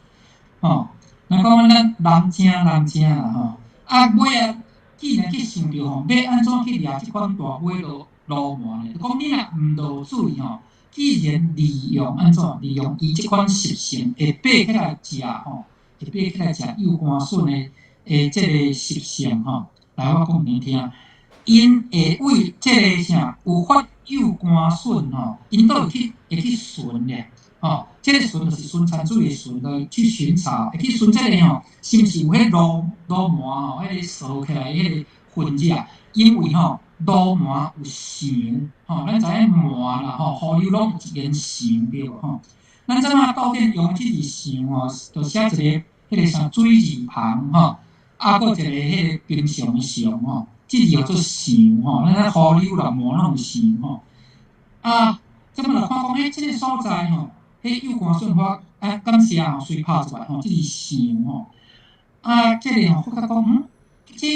吼。人講咱人精人精啦吼，啊尾仔竟然去想著吼，欲按怎去掠這款大尾鱸鰻呢？就講你若毋落水吼。既然利用按怎？利用伊這款習性，會爬起來食吼，會爬起來食幼竿筍的的這個習性吼。來，我講予恁聽，𪜶會為這个啥有發幼竿筍吼，𪜶都會去會去尋咧，吼，這个尋就是巡田水的巡，就去巡查，會去巡這个吼，是毋是有彼鱸鰻吼，彼个趖起來彼个痕跡，因為吼。鱸鰻有腸，吼，咱知影鰻啦，吼，河流攏有一間腸對無吼？咱這馬鬥陣用這字腸吼，就寫一个彼个啥水字旁吼，啊，閣一个彼个平常的常吼，這字叫做腸吼。咱河流啦，鰻攏有腸吼。啊，這馬來看講，欸，這个所在吼，彼幼竿筍發，啊，感謝吼，隨拍出來吼，這是腸吼。啊，這个吼，發覺講，嗯，這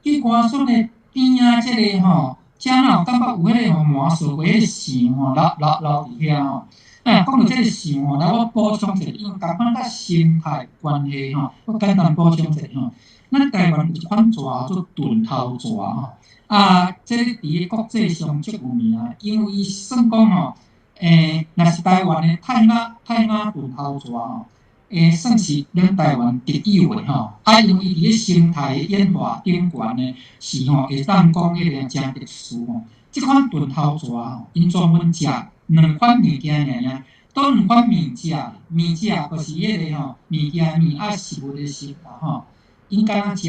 幼竿筍的邊仔這个吼，遮若有感覺有彼个吼鰻趖過彼个腸吼，留留留佇遐吼。哎，講著這个腸吼，來我補充一下，因為仝款佮生態關係吼，我簡單補充一下吼。咱台灣有一款蛇做鈍頭蛇吼，啊，這個佇個國際上足有名，因為伊算講吼，欸，若是台灣的泰雅泰雅鈍頭蛇吼。欸，算是咱台灣特有的吼，啊，因為伊佇咧生態演化頂懸呢，是吼會當講彼個誠特殊吼。這款鈍頭蛇吼，𪜶專門食兩款物件爾爾，佗兩款物食，物食就是彼个吼，物件物啊食物的食啦吼。𪜶敢若食彼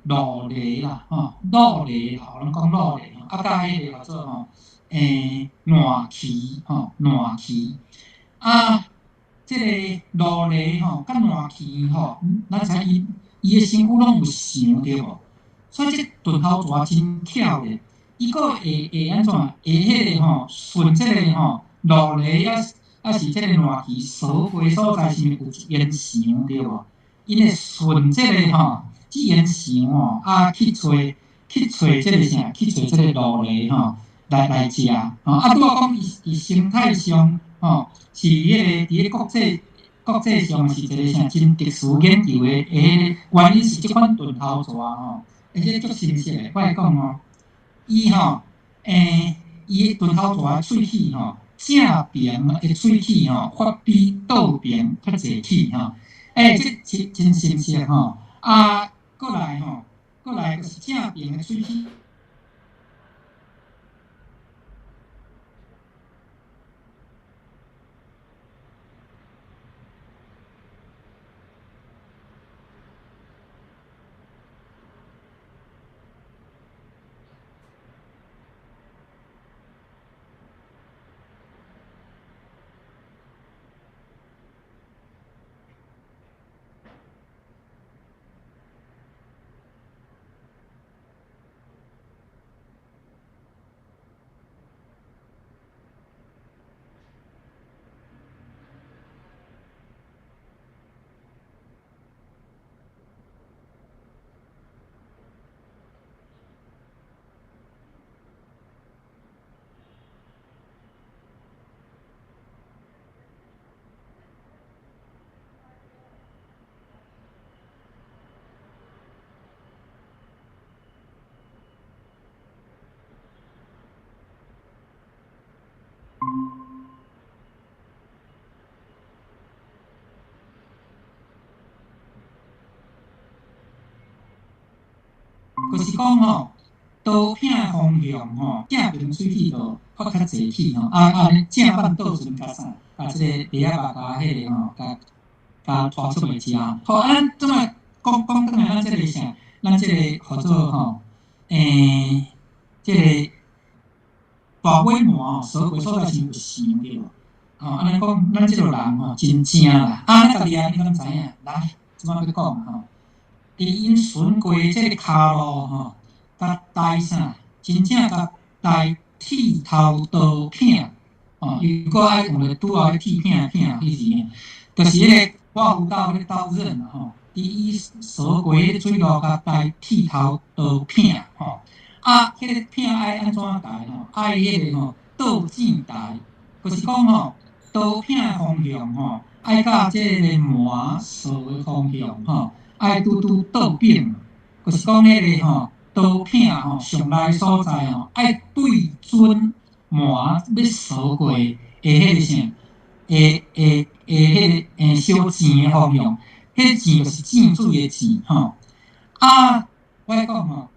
个蘆梨啦，吼，蘆梨吼，咱講蘆梨吼，啊，佮彼個叫做吼，爛蜞吼，爛蜞，啊，這個蘆梨吼，佮爛蜞吼，咱知伊伊的身軀攏有腸對無？所以這鈍頭蛇真巧咧，伊閣會會按怎？會彼個吼，順這個吼，蘆梨啊，抑是這個爛蜞趖過所在，是毋是有一煙腸對無？𪜶會順這個吼，這煙腸吼，啊去揣去揣這個啥？去揣這個蘆梨吼，來來食吼。啊，拄仔講伊佇生態上吼，是彼個佇咧國際國際上是一個啥真特殊研究的彼個原因是這款鈍頭蛇吼，而且足新鮮的。我來講吼，伊吼，伊鈍頭蛇的喙齒吼，正爿的喙齒吼，發比倒爿較濟齒吼。欸，這真真新鮮吼！啊，閣來吼，閣來就是正爿的喙齒。就是講吼，刀片方向吼，正爿喙齒就發較濟齒吼，啊啊，正反倒順共啥，共這個螺仔肉共彼個吼，共共拖出來食。好，啊，咱這擺講講轉來，咱這個啥，咱這個叫做吼，這個大尾鰻吼，趖過所在是有腸對無？吼，按呢講，咱這個人吼真正啦，啊，咱家己啊，你敢知影？來，這擺欲講吼。佇𪜶巡過這个跤路吼，共代啥？真正共代剃頭刀片，吼，又閣愛用咧拄仔剃片片彼時，就是彼个刮鬍刀彼个刀刃吼，佇伊趖過彼个水路，共代剃頭刀片吼，啊，彼个片愛按怎代吼？愛彼个吼倒正代，就是講吼，刀片方向吼，愛佮這个鰻趖的方向吼。愛拄拄倒反，就是講彼个吼刀片吼上來所在吼，愛對準鰻欲趖過的彼個啥，會會會彼個小糋的方向，彼糋就是糋水的糋吼。啊，我來講吼，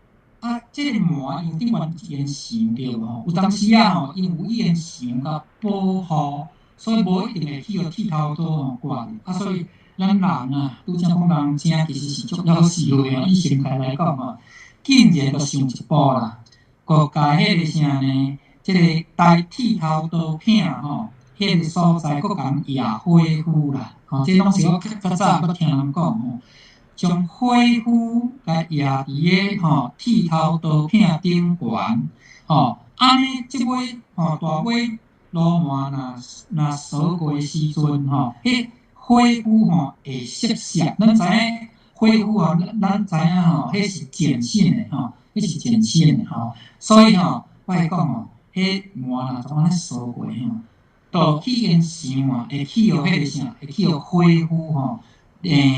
啊，這个鰻因為頂懸一煙腸對無吼？有當時仔吼，𪜶有伊煙腸共保護，所以無一定會去予剃頭刀吼割著，啊，所以。咱人啊，拄才講人正其實是足夭壽的，以生態來講吼，竟然就想一步啦，閣共彼個啥呢？這個代剃頭刀片吼，彼個所在閣共壓火斧啦，吼，這攏是我較較早閣聽人講吼，將火斧共壓佇个吼剃頭刀片頂懸，吼，按呢這尾吼大尾鱸鰻若若趖過的時陣吼，彼火斧吼會澀澀，咱知影火斧吼，咱知影吼，彼是鹼性的吼，彼是鹼性的吼，所以吼，我會講吼，彼鰻若怎按呢趖過吼，就去𪜶想啊，會去予彼個啥，會去予火斧吼，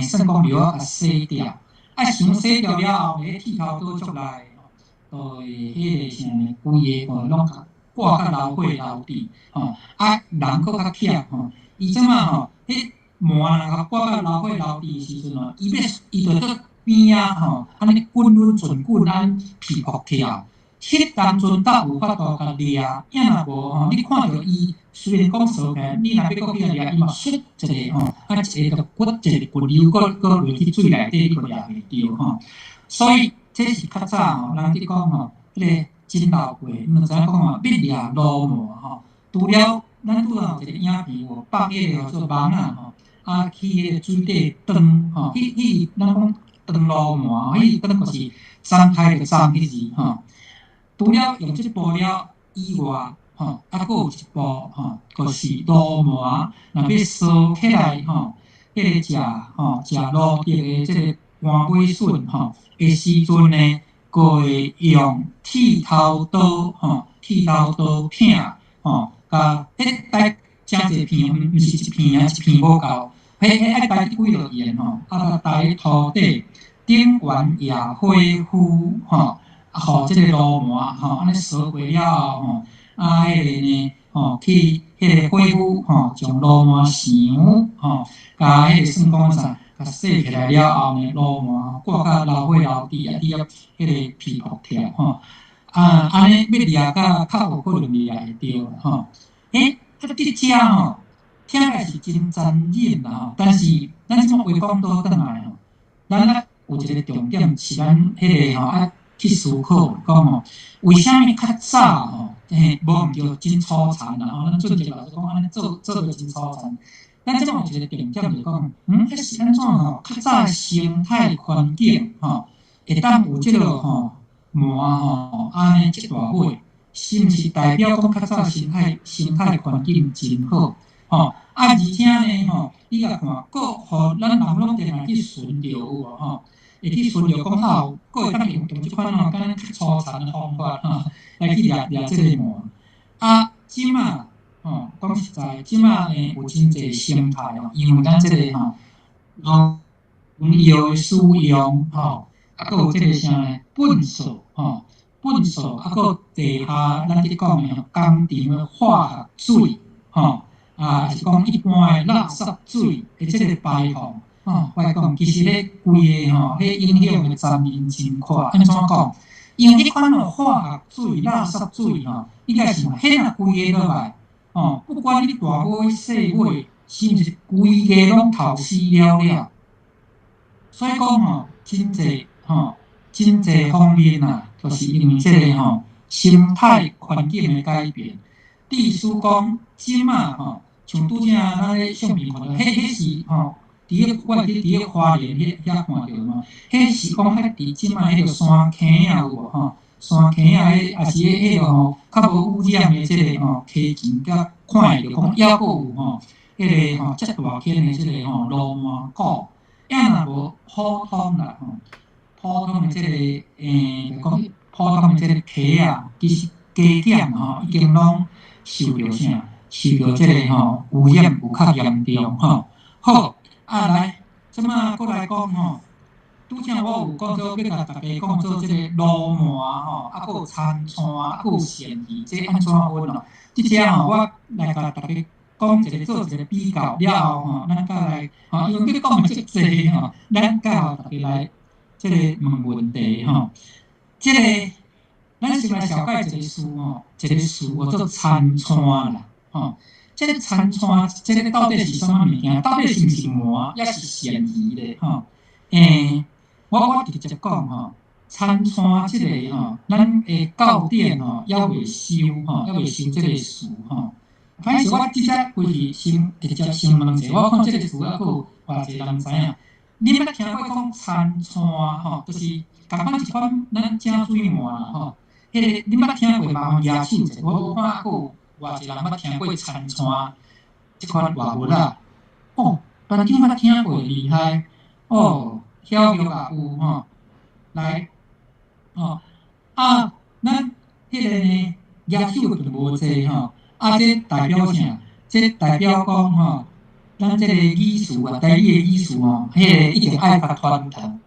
算講尿仔共洗掉，啊，想洗掉了後，彼剃頭刀出來，就會彼個啥呢，規個吼攏共割甲流血流滴，吼，啊，人閣較巧吼，伊這擺吼，彼鰻若共割甲流血流滴的時陣吼，伊欲伊就佇邊仔吼，按呢滾輪轉滾，按呢皮噗跳，彼當陣才有法度共掠，啊若無吼，你看著伊雖然講趖起來，你若欲閣去共掠，伊嘛唰一下吼，啊一下就骨一個骨溜，閣閣落去水內底，你閣掠袂著吼。所以這是較早吼，人佇講吼，彼個真老過，𪜶就知影講吼，欲掠鱸鰻吼，除了咱拄仔有一個影片有放彼個叫做網仔吼，啊去彼個水底斷吼，彼彼咱講斷鱸鰻，彼斷就是張開就張彼字吼。除了用這步了以外，吼，啊，閣有一步吼，就是鱸鰻若欲趖起來吼，彼個食吼食蘆竹的這個寒尾筍吼的時陣呢，閣會用剃頭刀吼，剃頭刀片吼，共彼裁誠濟片，毋毋是一片啊，一片無夠，彼彼愛裁幾落片吼，啊，裁塗底頂懸野火敷吼。啊，予這個鱸鰻吼，按呢趖過了後吼，啊，彼個呢，吼，去彼個火釜吼，將鱸鰻腸吼，共彼個算講啥，共洗起來了後呢，鱸鰻掛甲流血流滴啊，滴啊，彼個皮薄跳吼，啊，按呢欲掠甲較有可能掠會著吼。欸，啊，這遮吼，聽起來是真殘忍啦吼，但是咱這馬話講倒轉來吼，咱啊有一個重點是咱彼個吼啊。去思考講吼，為啥物較早吼，嘿，無毋對，真粗殘啦吼。咱俊傑老師講按呢做做得真粗殘。咱這馬有一個重點就是講，嗯，彼是按怎吼？較早生態環境吼，會當有這個吼鰻吼，按呢這大尾，是毋是代表講較早生態環境真好？吼啊，而且呢吼，你共看，閣予咱人攏定定去巡著有無吼？會去巡著講啊有，閣會當用用這款吼，敢若較粗殘的方法吼，來去掠掠這個鰻。啊，這馬吼，講實在，這馬呢有真濟生態吼，因為咱這個吼農藥的使用吼，啊，閣有這個啥呢？糞掃吼，糞掃啊，閣地下咱佇講的吼，工廠的化學水吼，啊，是講一般的垃圾水的這個排放。吼，我來講，其實彼規个吼，彼影響的層面真闊。按怎講？因為彼款吼化學水、垃圾水吼，應該是彼若規个落來，吼，不管你大尾細尾，是毋是規个攏頭死了了？所以講吼，真濟吼，真濟方面啊，就是因為這個吼生態環境的改變。意思講，這馬吼，像拄才咱咧相片看著，彼彼是吼。佇個我會記佇個花蓮彼遐看著嘛，彼是講彼佇這馬彼個山坑仔有無吼？山坑仔彼抑是彼個吼較無污染的這個吼溪澗，才看會著講猶閣有吼彼個吼遮大間的這個吼鱸鰻谷，啊若無普通啦吼，普通的這個就講普通的這個溪仔，其實加減吼已經攏受著啥？受著這個吼污染有較嚴重吼。好。啊來，這馬閣來講吼，拄才我有講做欲共大家講做這個鱸鰻吼，啊閣有田鱆，啊閣有鱔魚，這按怎分哦？這遮吼，我來共大家講一個做一個比較了後吼，咱再來吼，因為欲講的足濟吼，咱再予大家來這個問問題吼。這個咱先來紹介一個詞吼，一個詞叫做田鱆啦，吼。這個田鱆，這個到底是啥物物件？到底是毋是鰻，抑是鱔魚咧？吼，欸，我直接講吼，田鱆這個吼，咱的教典吼，猶未收吼，猶未收這個詞吼。歹勢，我直接規氣先直接先問者，我看這個詞猶閣有偌濟人知影。你捌聽過講田鱆吼，就是仝款一款咱井水鰻啦吼。彼個你捌聽過麻煩舉手者，我看猶閣有。偌濟人捌聽過田鱆這款活物仔？哦，班長捌聽過，厲害！哦，曉玉也有吼，來，哦，啊，咱彼個呢，舉手就無濟吼，啊，這代表啥？這代表講吼，咱這個語詞啊，台語的語詞吼，彼個一定愛共傳承，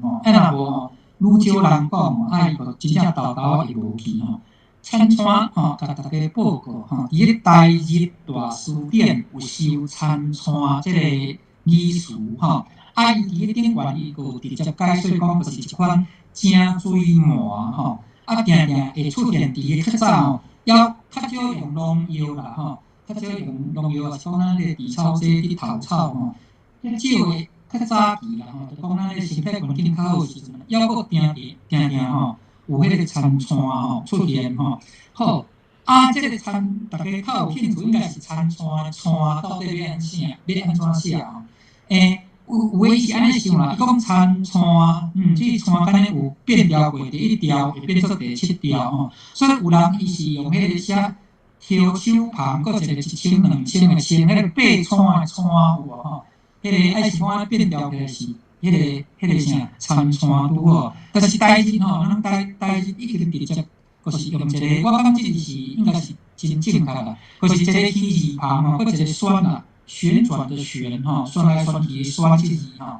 吼，啊若無吼，愈少人講，啊伊就真正沓沓仔會無去吼。田鱆吼，共大家報告吼，佇咧台日大辭典有收田鱆這個語詞吼，啊，伊佇咧頂懸伊閣有直接解說講，就是一款井水鰻吼，啊，定定會出現佇個較早吼，猶較少用農藥啦吼，較少用農藥，也是講咱個除草劑佇除草吼，較少的較早期啦吼，就講咱個生態環境較好時陣，猶閣定定定定吼有彼個田鼠吼出現吼。好，啊，這個田大家較有興趣，應該是田鼠的鼠到底欲按寫，欲按怎寫吼？有有的伊是按呢想啦，伊講田鼠，這個鼠敢若有變調過，第一調會變做第七調吼，所以有人伊是用彼個寫提手旁，閣一個一千兩千的千，彼個爬山的山有無吼？彼個愛是講按呢變調起來是彼個啥田鼠拄好，但是台日吼，咱台台日已經直接，就是用一個，我感覺這是應該是真正確啦，就是一個魚字旁吼，閣一個旋啦，旋轉的旋吼，旋來旋去的旋這字吼，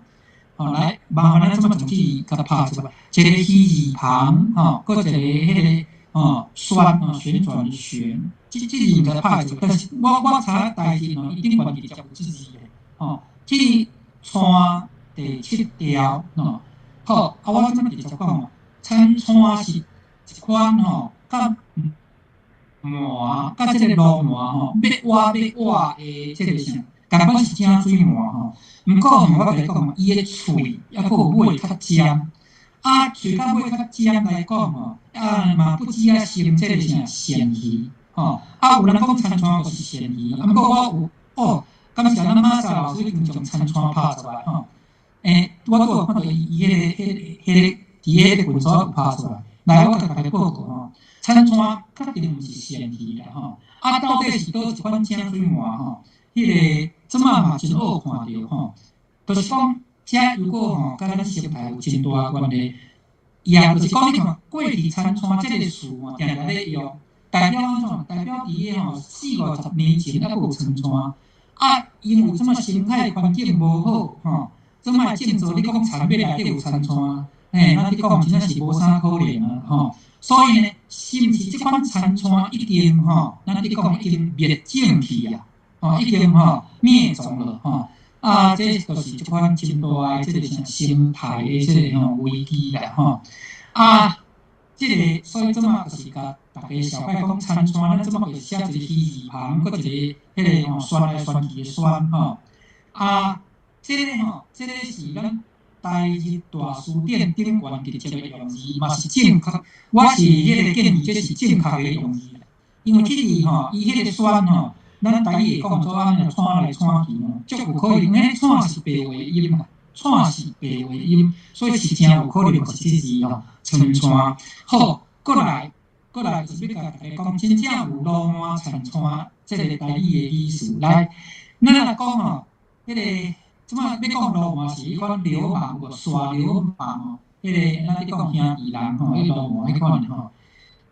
吼來，麻煩咱這麼將這字共拍出來，一個魚字旁吼，閣一個彼個吼旋吼旋轉的旋，這字毋知拍出來，但是我查台日吼，伊頂懸直接有這字的，吼，這鼠第七調吼，好，啊我這麼直接講哦，田鼠是一款吼，佮蟎，佮這個鱸鰻吼，欲活欲活的這個啥，仝款是井水鰻吼。毋過吼，我共你講，伊的喙猶閣有尾較尖，啊，喙較尾較尖來講吼，啊嘛不止啊成這個啥鱔魚吼。啊，有人講田鼠就是鱔魚，啊，毋過我有哦，感謝咱馬薩老師已經將田鼠拍出來吼。我拄有看著伊伊彼個、彼個、彼個佇彼個群組有拍出來。來，我共大家報告吼，田鼠確定毋是鱔魚啦吼，啊，到底是佗一款井水鰻吼？彼個這馬嘛真好看著吼，就是講這如果吼，佮咱生態有真大關係，也就是講你看過去田鼠這個詞吼，定定咧用，代表按怎？代表佇個吼四五十年前猶閣有田鼠，啊，因為這馬生態環境無好吼，這馬種作你講田欲內底有田鼠。嘿，咱佇講真正是無啥可能啊，吼！所以呢，是毋是這款田鼠已經吼，咱佇講已經滅種去啊？吼，已經吼滅種了吼！啊，這就是這款真大的這個啥生態的這個吼危機啦，吼！啊，這個所以這馬就是共大家紹介講田鼠，咱這馬就寫一個魚字旁，閣一個彼個吼旋來旋去的旋吼！啊，這個吼，這個是咱台日大辭典頂懸直接的用字，嘛是正確。我是彼個建議，這是正確的用字啦。因為這字吼，伊彼個旋吼，咱台語會講做按呢串來串去吼，足有可能。彼串是白話音嘛，串是白話音，所以是真有可能就是這字吼，田鼠。好，閣來，閣來就是欲共大家講，真正有鱸鰻田鼠這個台語的意思。來，咱來講吼，彼個。這馬欲講鱸鰻是彼款流氓無？耍流氓吼，彼個咱佇講兄弟人吼，彼鱸鰻彼款吼。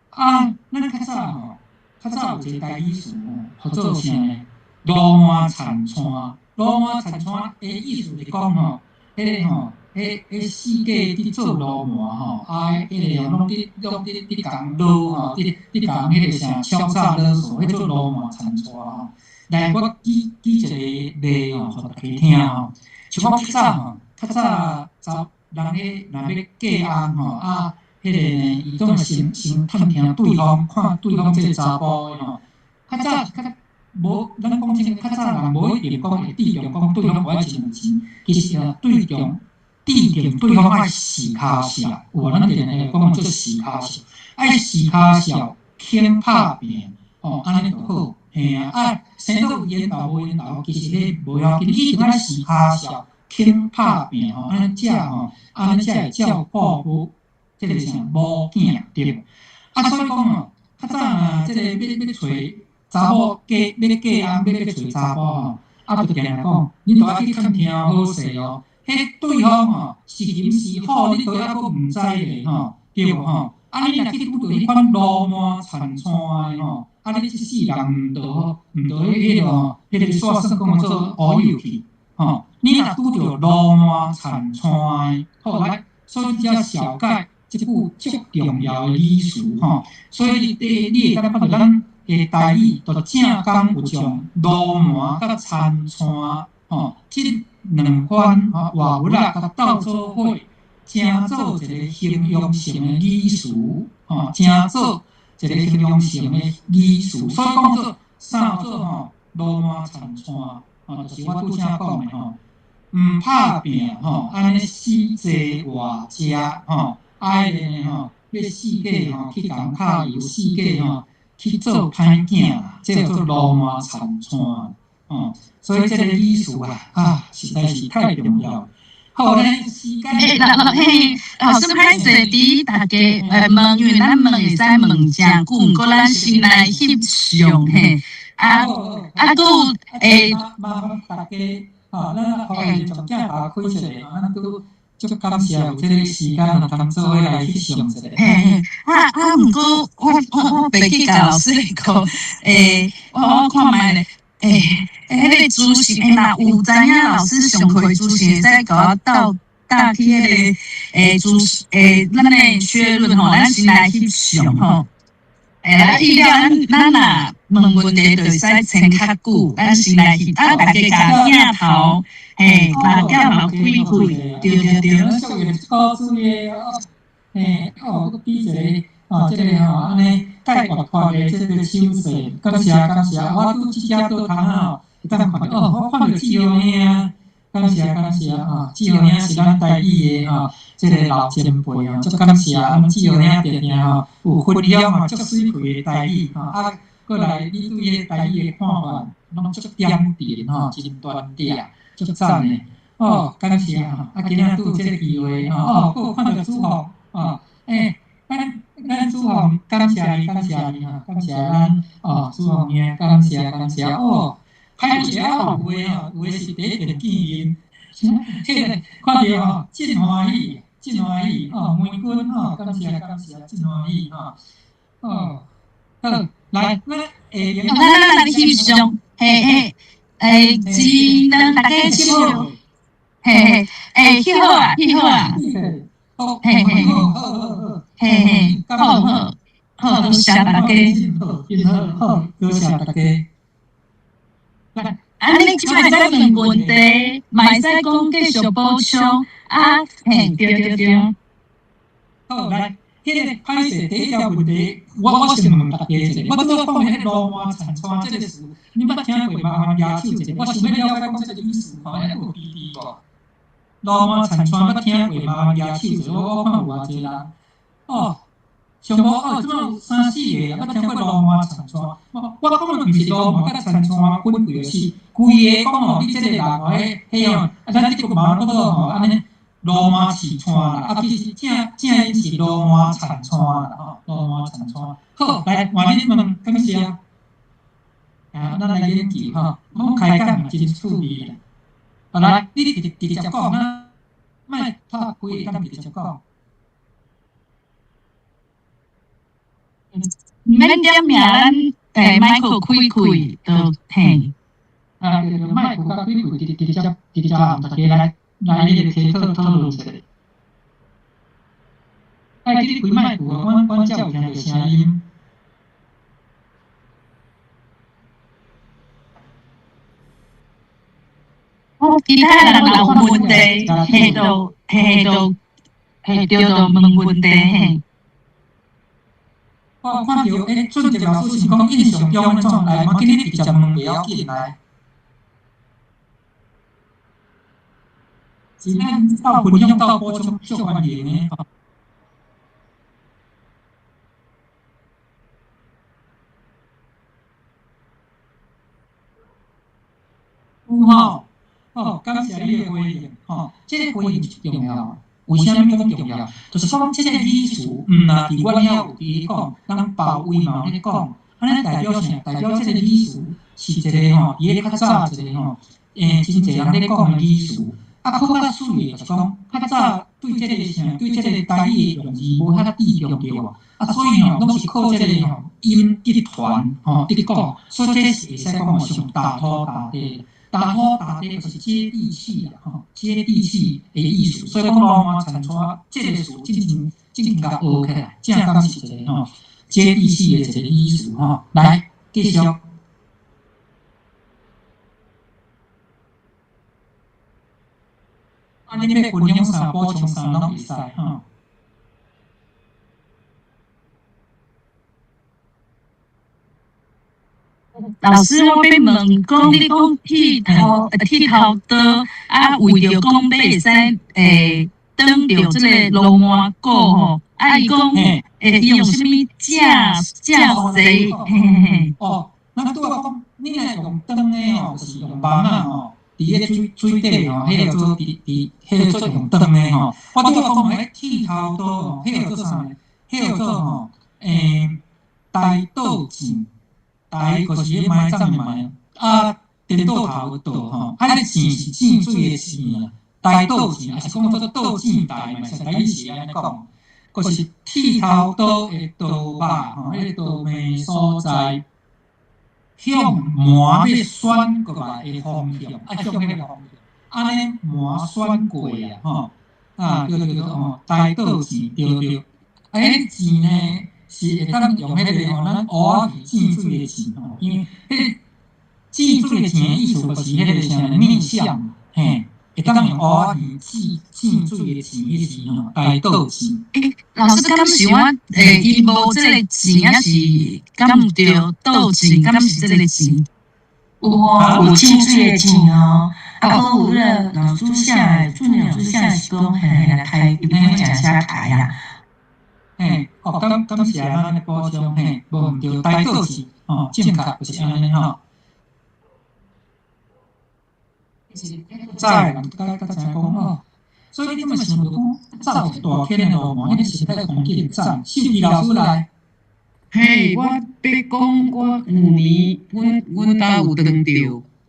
啊，咱較早吼，較早有一個台語詞吼，號做啥呢？鱸鰻田鼠，鱸鰻田鼠的意思是講吼，彼個吼，彼彼四界佇做鱸鰻吼，啊，彼個攏佇攏佇佇共撈吼，佇佇共彼個啥敲詐勒索，彼做鱸鰻田鼠吼。來，我舉舉一個例吼，予大家聽吼。像講較早吼，較早查人彼若欲嫁翁吼，啊，彼個呢，伊總會先先探聽對方，看對方這個查埔的吼。較早較無，咱講真，較早人無一定講會注重講對方有愛真有錢，其實啊，對重注重對方愛四跤數，有無？咱定定講做四跤數，愛四跤數肯拍拚，吼，按呢就好。嘿啊，啊，生做有緣投無緣投，其實彼無要緊，一定愛四跤數肯拍拚吼，按呢才吼，按呢才會照顧好這個啥某囝對無？啊，所以講吼，較早若這個欲欲揣查某嫁欲嫁翁欲去揣查埔吼，啊，就定定講，恁著愛去探聽好勢哦。彼對方吼是金是虎，你都猶閣毋知咧吼，對無吼？啊，你若去拄著彼款鱸鰻田鼠的吼，啊，你這世人毋著毋著彼個吼，彼個煞算講做烏有去吼。你若拄著鱸鰻田鼠的，好來，所以這紹介這句足重要的語詞吼。所以你你會感覺著咱的台語，就正剛有將鱸鰻佮田鼠吼，這兩款吼活物仔共鬥做伙，成做一个形容性的语词，吼，成做一个形容性的语词，所以講做啥做吼，鱸鰻田串，吼，就是我拄才講的吼，毋拍拚吼，按呢死坐活食吼，愛呢吼，欲四界吼去共敲油，四界吼去做歹囝啦，這叫做鱸鰻田串，吼，所以這個語詞啊，啊，實在是太重要。好，咱時間。欸，老老嘿，老師歹勢佇大家問，因為咱問會使問誠久，毋過咱先來翕相嘿。啊啊，閣有欸。麻煩大家，吼，咱予伊將鏡頭開一下，咱拄足感謝有這個時間，通做伙來翕相一下。嘿嘿，啊啊，毋過我袂去共老師講，欸，我看覓咧。欸，彼個資訊，欸，若有知影老師上課的資訊，會使共我鬥搭去彼個欸資欸，咱的確認吼，咱先來翕相吼。欸，啊，翕了，咱若問問題，就會使穿較久。咱先來翕，啊，大家共鏡頭，嘿，把鏡頭開開，對對對。咱屬於高水的，嘿，哦，閣比一個。哦，這個吼，按呢蓋活潑的這個手勢，感謝感謝。我拄這只倒窗仔吼，會當看著哦，我看著志豪兄，感謝感謝啊！志豪兄是咱台語的吼，這個老前輩哦，足感謝。啊，志豪兄定定吼有分享吼，足媠氣的台語吼，啊，過來你對彼個台語的看法，攏足點評吼，真端正，足讚的。哦，感謝吼，啊，今仔拄有這個機會吼，哦，閣有看著子鳳，哦，欸。咱子鳳感謝你，感謝你吼，感謝咱哦，子鳳兄，感謝感謝哦。歹勢啊，有的吼，有的是第一遍見面，彼個看著吼，真歡喜，真歡喜哦，梅君吼，感謝感謝，真歡喜吼。哦，好，來，咱下邊。咱來翕相，嘿嘿，欸，一、兩，大家笑，嘿嘿，欸，翕好啊，翕好啊。嘿嘿，嘿嘿，好好好，多謝大家。好，好，多謝大家。啊，你這擺會使問問題，嘛會使講繼續補充。啊，嘿，對對對。好，來，彼個歹勢第一條問題，我先問大家一下，我拄仔講的彼鱸鰻田串這個詞，你捌聽過？麻煩舉手一下，我想欲了解講這個意思吼，有滴滴無？鱸鰻田串捌聽過？麻煩舉手一下，我看有偌濟人。哦，上無哦，這擺有三四個捌聽過鱸鰻田串。我講的毋是鱸鰻佮田串分開，是規個講吼，你這個人吼，彼吼，啊，咱這個嘛講做吼，按呢鱸鰻飼串啦，啊，其實正正音是鱸鰻田串啦，吼，鱸鰻田串。好，來換恁問，感謝。啊，咱來研究吼，講開講嘛真趣味啦。好來，你直接講啊，莫拍開，當直接講。毋免點名，咱麥克開開就嘿。啊，對對，麥克共開開，直接大家來彼個提討討論一下。愛記得開麥克哦，阮才有聽著聲音。其他人若有問題，嘿，就嘿就嘿對，就問問題嘿。我看著欸，俊傑老師是講印象中按怎來，我緊你直接問袂要緊來。是咱鬥分享鬥補充，足歡迎的。有吼，哦，感謝你的回應，吼，這個回應是重要。為啥物講重要？就是講這個語詞，毋若佇阮遐有佇咧講，人包圍嘛有咧講，按呢代表啥？代表這個語詞是一個吼，佇咧較早一個吼，欸，真濟人咧講的語詞。啊，閣較媠的就是講，較早對這個啥，對這個台語的用字無遐注重著無？啊，所以吼，攏是靠這個吼音佇傳吼佇講，所以這是會使講吼上大土大地。大土大地就是接地氣啦，吼，接地氣的意思。所以講鱸鰻田串這個詞，真正共學起來，正敢是一個吼接地氣的一個意思吼。來，繼續。啊，恁欲分享啥、補充啥攏會使吼。老師，我欲問講，你講剃頭剃頭刀啊，為著講欲會使擋著這个鱸鰻骨吼，啊，伊講伊用啥物正正踅？嘿嘿嘿。哦，咱拄仔講，你若用斷的吼，就是用網仔吼，佇彼水水底吼，彼个做佇佇彼个做用斷的吼。我拄仔講彼剃頭刀吼，彼个做啥呢？彼个做吼，台倒糋。台就是彼埋葬的埋，啊，顛倒頭的倒吼，啊，彼糋是糋水的糋啊，台倒糋，抑是講做倒糋台嘛，是台語是按呢講，就是剃頭刀的刀肉吼，彼个刀柄所在，向糜欲旋過來的方向，啊，向彼個方向，按呢糜旋過啊，吼，啊，對對對吼，台倒糋對對，啊，彼糋呢？是會當用彼个吼，咱蚵仔魚糋水的糋吼，因為彼个糋水的糋的意思就是彼个啥逆向，嘿，會當用蚵仔魚糋糋水的糋彼時吼，來倒糋。欸，老師，敢是我伊無這個糋，抑是敢毋對？倒糋，敢是這個糋？有哦，有糋水的糋哦，啊，閣有彼个老師寫的，俊老師寫的是講嘿嘿，台，伊本講寫台啊。嘿，哦，感感謝咱的補充，嘿，無毋對，台倒糋，吼，正確就是按呢吼。早的人較較知影講哦，所以你這麼想著講，走一大圈的路嘛，彼個生態環境讚。秀琪老師來。嘿，我欲講，我有年，阮阮兜有斷著，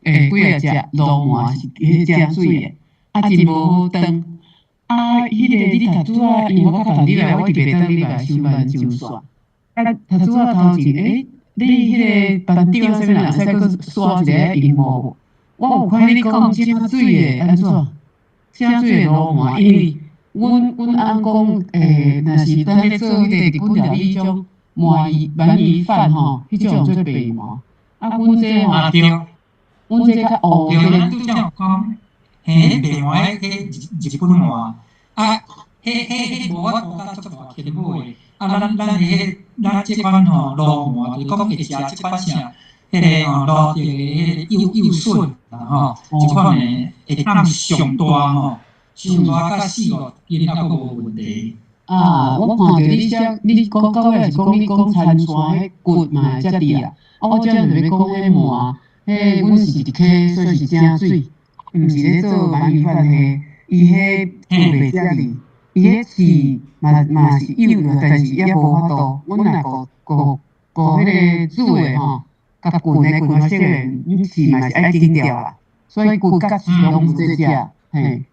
幾仔隻鱸鰻是彼誠媠的，啊，真無好斷。啊，彼个你頭拄仔，因為我較晚入來，我一直等你來收班上線。啊，頭拄仔頭前，你彼个班長啥物人會使閣刷一個螢幕無？我有看你講誠媠的按怎？誠媠的鱸鰻，因為阮阮翁講，若是咱咧做彼个日本料理，種鰻魚鰻魚飯吼，彼種做白鰻。啊，阮這吼，阮這較烏。對，咱拄才有講，嘿，白鰻彼日本鰻。啊，彼彼彼無法度甲足大天母的，啊，咱咱彼咱這款吼鱸鰻，就是講會食這款啥，彼个吼鱸的彼个幼幼筍啦吼，這款的會當上大吼，上大甲四五斤抑閣無問題。啊，我看著你寫，你講到尾是講你講田山彼骨嘛會遮佇啊，啊，我這就欲講彼鰻，彼阮是一溪，所以是誠媠，毋是咧做鰻魚飯彼。伊彼骨袂遮膩，伊彼刺嘛嘛是有啦，但是也無法度。阮若顧顧顧彼个煮的吼，共滾的滾啊熟的，阮刺嘛是愛剪掉啦。所以骨甲刺攏有這食，嘿。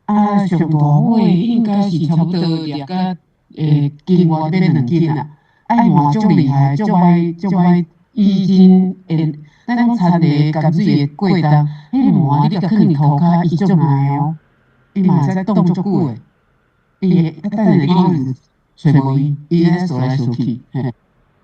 啊，上大尾應該是差不多掠甲斤外欲兩斤啦。啊，鰻足厲害，足歹足歹，伊真會，咱講田螺含水的過冬，彼鰻你共囥佇塗跤，伊足耐哦。伊嘛會使擋足久的，伊會等下你可能揣無伊，伊會踅來踅去，嘿，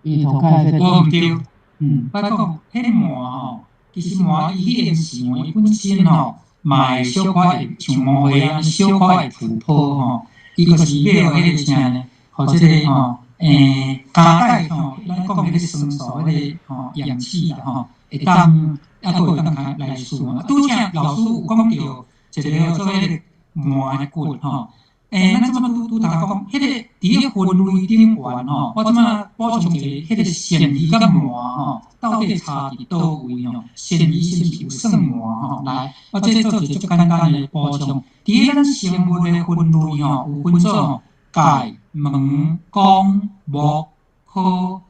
伊塗跤會使。無毋對，我講，彼個鰻吼，其實鰻伊彼個是伊本身吼，嘛會小可會像魔花按呢，小可會浮泡吼，伊就是欲彼個啥呢？予這个吼，膠帶吼，咱講彼個酸素，彼個吼氧氣啦吼，會當抑閣會當來使用。拄才老師有講著一个叫做彼个鰻的骨吼，咱這馬拄拄頭講，彼个佇咧分類頂懸吼，我這馬補充一个，彼个鱔魚佮鰻吼，到底差佇佗位吼？鱔魚是毋是有算鰻吼？來，我這做一个足簡單的補充。佇咧咱生物的分類吼，有分做吼界、門、綱、目、科、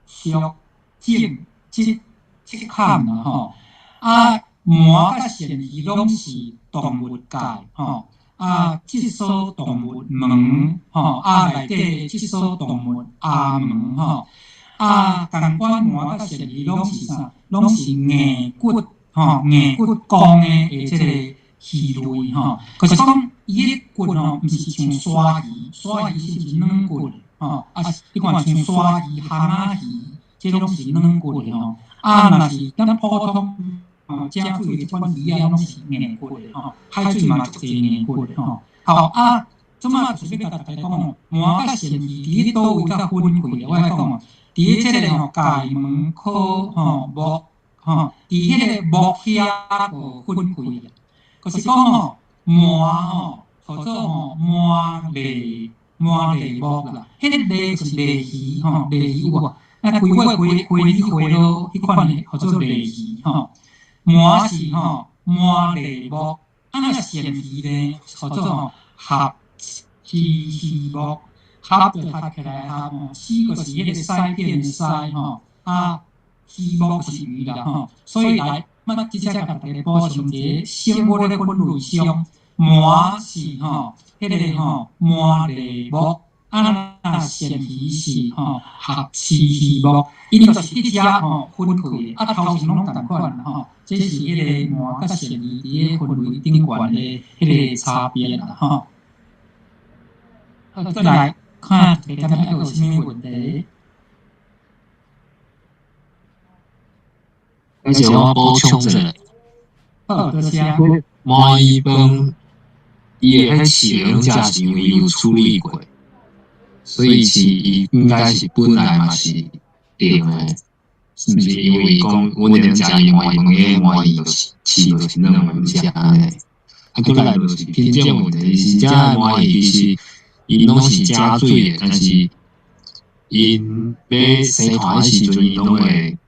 屬、種、級、七項啦吼。啊，鰻佮鱔魚攏是動物界吼。啊，脊索動物門吼，啊內底脊索動物亞門吼，啊，仝款鰻佮鱔魚攏是啥？攏是硬骨吼，硬骨綱的這個魚類吼。可是講伊个骨吼，毋是像鯊魚，鯊魚是軟骨吼，啊，你看像鯊魚、蚶仔魚，這攏是軟骨的吼。啊，若是咱普通。吼，井水這款魚仔攏是硬骨的吼，海水嘛足濟硬骨的吼。好啊，這馬就是欲共大家講吼，鰻佮鱔魚佇咧佗位佮分開？我來講吼，佇咧這个吼界門科吼目吼，佇彼個目遐無分開啦。就是講吼，鰻吼，號做吼鰻類鰻類目啦，彼个鱺就是鱺魚吼，鱺魚有無？啊，規尾規規魚花螺彼款的號做鱺魚吼。鰻是吼鰻類目，啊若鱔魚呢，號做吼合鰭魚目，合就合起來合吼，鰭就是彼個鰓片的鰓吼，啊魚目是魚啦吼，所以來，我直接共大家補充一個生物的分類上，鰻是吼彼个吼鰻類目，啊若鱔魚是吼合鰭魚目，𪜶就是佇遮吼分開的，啊頭前攏仝款吼，這是彼個鰻佮鱔魚佇咧分類頂懸的彼個差別啦吼。好，再來看大家還有啥物問題？而且我補充一下。好，多謝。鰻魚飯，伊的彼飼攏食是因為伊有處理過，所以是伊應該是本來嘛是甜的，是毋是因為講阮咧食伊鰻魚飯，彼個鰻魚就是飼就是軟的，毋是按呢。啊，閣來就是品種問題，是遮的鰻魚其實𪜶攏是食水的，但是𪜶欲生團的時陣，𪜶攏會